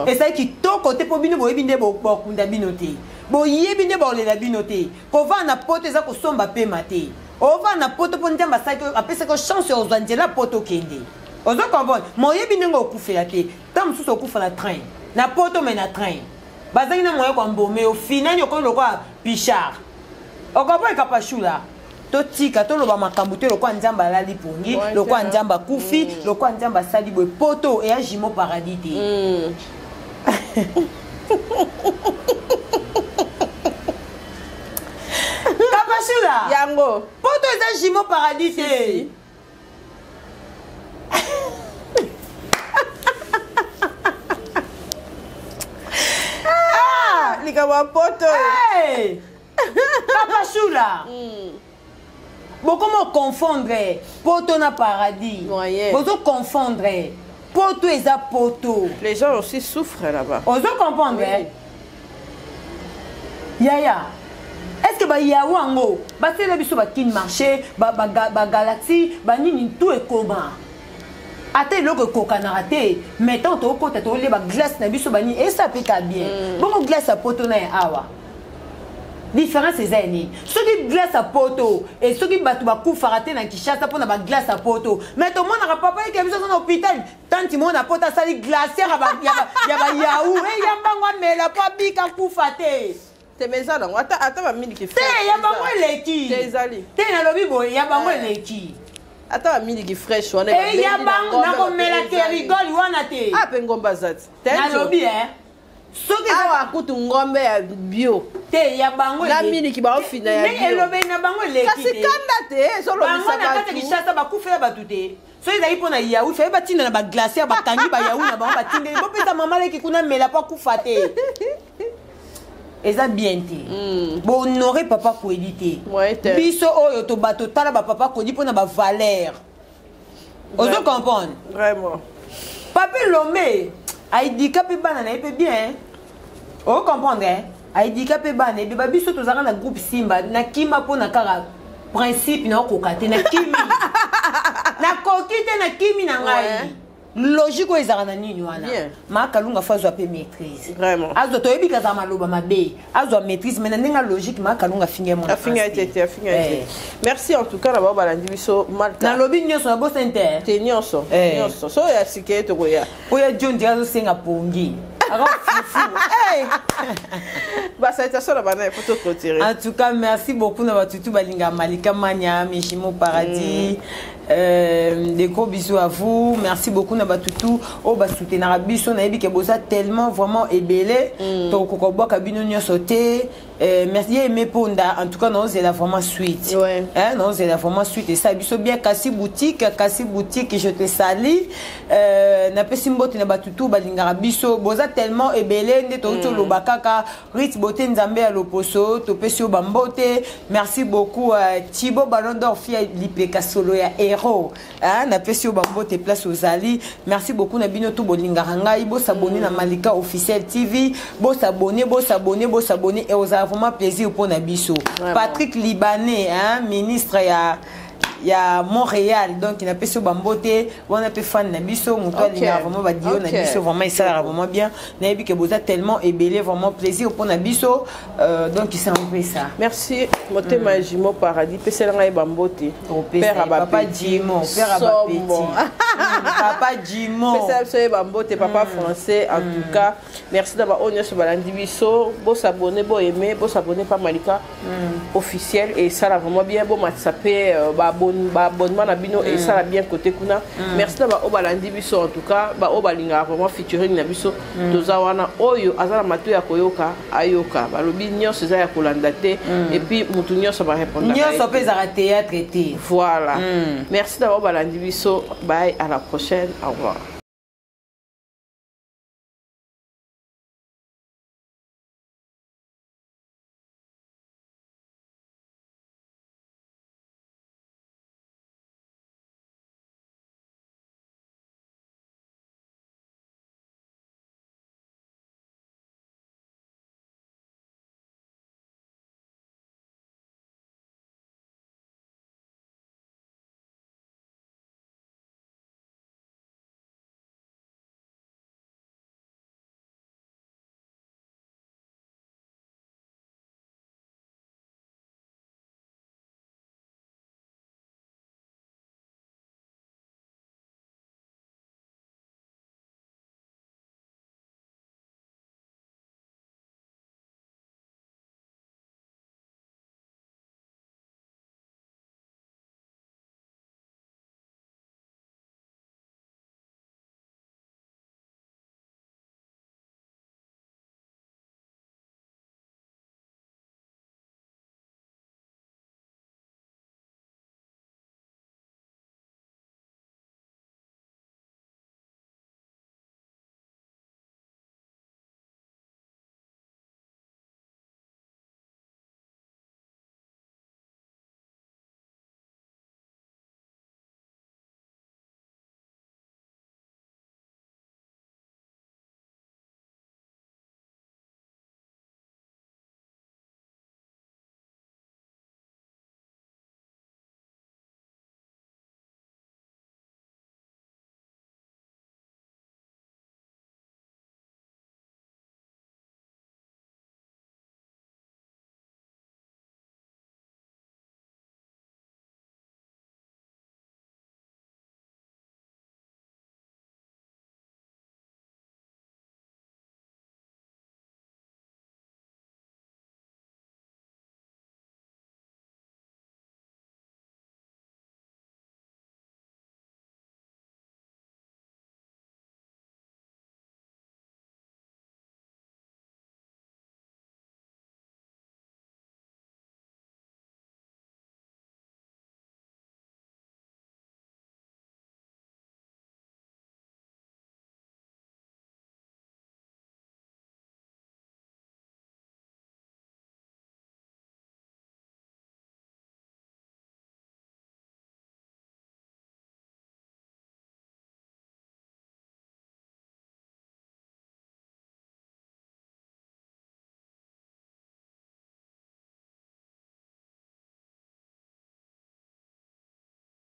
esali kitoko te, mpo bino boyebi nde bakunda bino te, boyebi nde baolela bino te. Kovanda na poto eza kosomba pema te. Ovanda na poto mpo Nzambe apesaki yo chance ya kozwa nzela poto okende. Ozo comprendre? Ma oyebi ndenge okufela te. Ntango mosusu okufa na train na poto, me na train bazangi na moyen koambome yo, finani okomi lokola Pichard. Okomprendre, Kapashula? Totika toloba makambo te lokola Nzambe alali pongi, lokola Nzambe akufi, lokola Nzambe asali boye. Poto eya jumeau paradis te. Kapashula, yango poto eza jumeau paradis te. Ah, likambo ya poto. Hey! Kapashula, bokoma confondre poto na paradis. Bozo confondre. Poto eza poto. Les gens aussi souffrent là-bas. Ozo comprendre? Oui. Yaya, est ce que bayawu yango basala biso bakine marché, bagalaxie, banini tout ekoma ata eloko ekokanaka te, mais ntango tokokota tokolia baglace na biso banini esa mpe ka bien. Bongo glace ya poto na ya awa, différence eza ya nini? Soki glace ya poto e, soki bato bakufaka te na Kinshasa mpona baglace ya poto, mais tomonaka papa eke biso aza na hôpital, tanti moko na poto asali glacière ya bayaou, eyambango amela mpo abika kufa te. Te, mais eza nango ata bamiliki. Te, ya bango eleki. Te, ezali. Te, nalobi boye, ya bango eleki. Ata bamiliki fresh wana. Ya bango nakomela Kerigol wana te. Ah, mpe ngombe aza te. Nalobi e soki awa kutu ngombe ya bio. Te, ya bango na miliki baofina ya bio. Elobeli na bango eleki. Kasi kanda te ezolobisa. Bango na kati ya Kinshasa bakufela bato te. Soki ezali mpo na yaourt, faye batinda na baglacière, bakangi bayaourt na bango, batindeli, bopesa mama leki kuna mela mpo akufa te. Eza bien te. Bohonore papa Kwedi te. Biso oyo totala bapapa Kwedi mpo na bavaleur. Ozo comprendre? Vraiment. Papa Elombe aidika mpe bana na ye mpe bien. O comprendre? Aidika mpe bana ebe babiso tozalaka na groupe Simba. Nakima mpo na kaka principe na okoka te, nakimi, nakoki te, nakimi na ngai. Logique oyo ezalaka na nini wana? Makalunga fo azwa mpe maîtrise. Azwa, toyebi kazala maloba mabe, azwa maîtrise, mais na ndenge ya logique, Makalunga afinga ye mwana. Afinga te te, afinga te. Merci en tout cas na bao balandi biso Malta. Nalobi nyonso, nabosani te. Te, nyonso, nyonso so ya sika ye tokoya. Oyo John Dira azosenga pongi. Basalutation na bana, il faut clôturer. En tout cas, merci beaucoup na batutu balinga Malika Mania Mishimo Paradis. Des gros bisous à vous. Merci beaucoup na batutu oyo basoutenaka biso. Nayebi ke boza tellement vraiment ebele, tokoka kobwaka bino nyonso te. Merci ye Aimé Ponda. En tout cas, naozela vraiment suite. Hein, naozela vraiment suite esa biso bien. Kasi boutique, kasi boutique, je te salue. Napesi mbote na batutu balingaka biso, boza tellement ebele nde touti oloba kaka Rit Bote, Nzambe ya loposo, topesi yo bambote. Merci beaucoup, Thibaut Ballon d'Or, fia lipeka solo ya héros, hein, napesi yo bambote place ozali. Merci beaucoup na bino tu bolingaka ngai. Bosabone na Malika Officiel TV, bosabone, bosabone, bosabone, et ozala vraiment plaisir mpo na biso. Patrick Libanais, hein, ministre ya Montréal, donc napesi yo bambote wana mpe fan na biso, moto alingaka vraiment badio na biso, vraiment esalaka vraiment bien. Nayebi ke boza tellement ebele, vraiment plaisir mpo na biso. Donc c'est un peu ça. Merci motema ya Jimo Paradis, pesela ngai bambote. Père papa Jimo, père bapeti, papa Jimo. Pesela biso ye bambote, papa français. En tout cas, merci na baoyo nyonso balandi biso. Bosabone, boaime, bosabone pa Malika Officiel et esala vraiment bien. Bomatisa mpe baabonnement na bino, esala bien côté kuna. Merci na baoyo balandi biso. En tout cas, baoyo balingaka vraiment featuring na biso, toza wana. Oyo aza na matoi ya koyoka ayoka. Balobi nyonso eza ya kolanda te, et puis motu nyonso barépondre. Nyonso mpe ezalaka théâtre te. Voilà. Merci na baoyo balandi biso. Bye, à la prochaine, au revoir.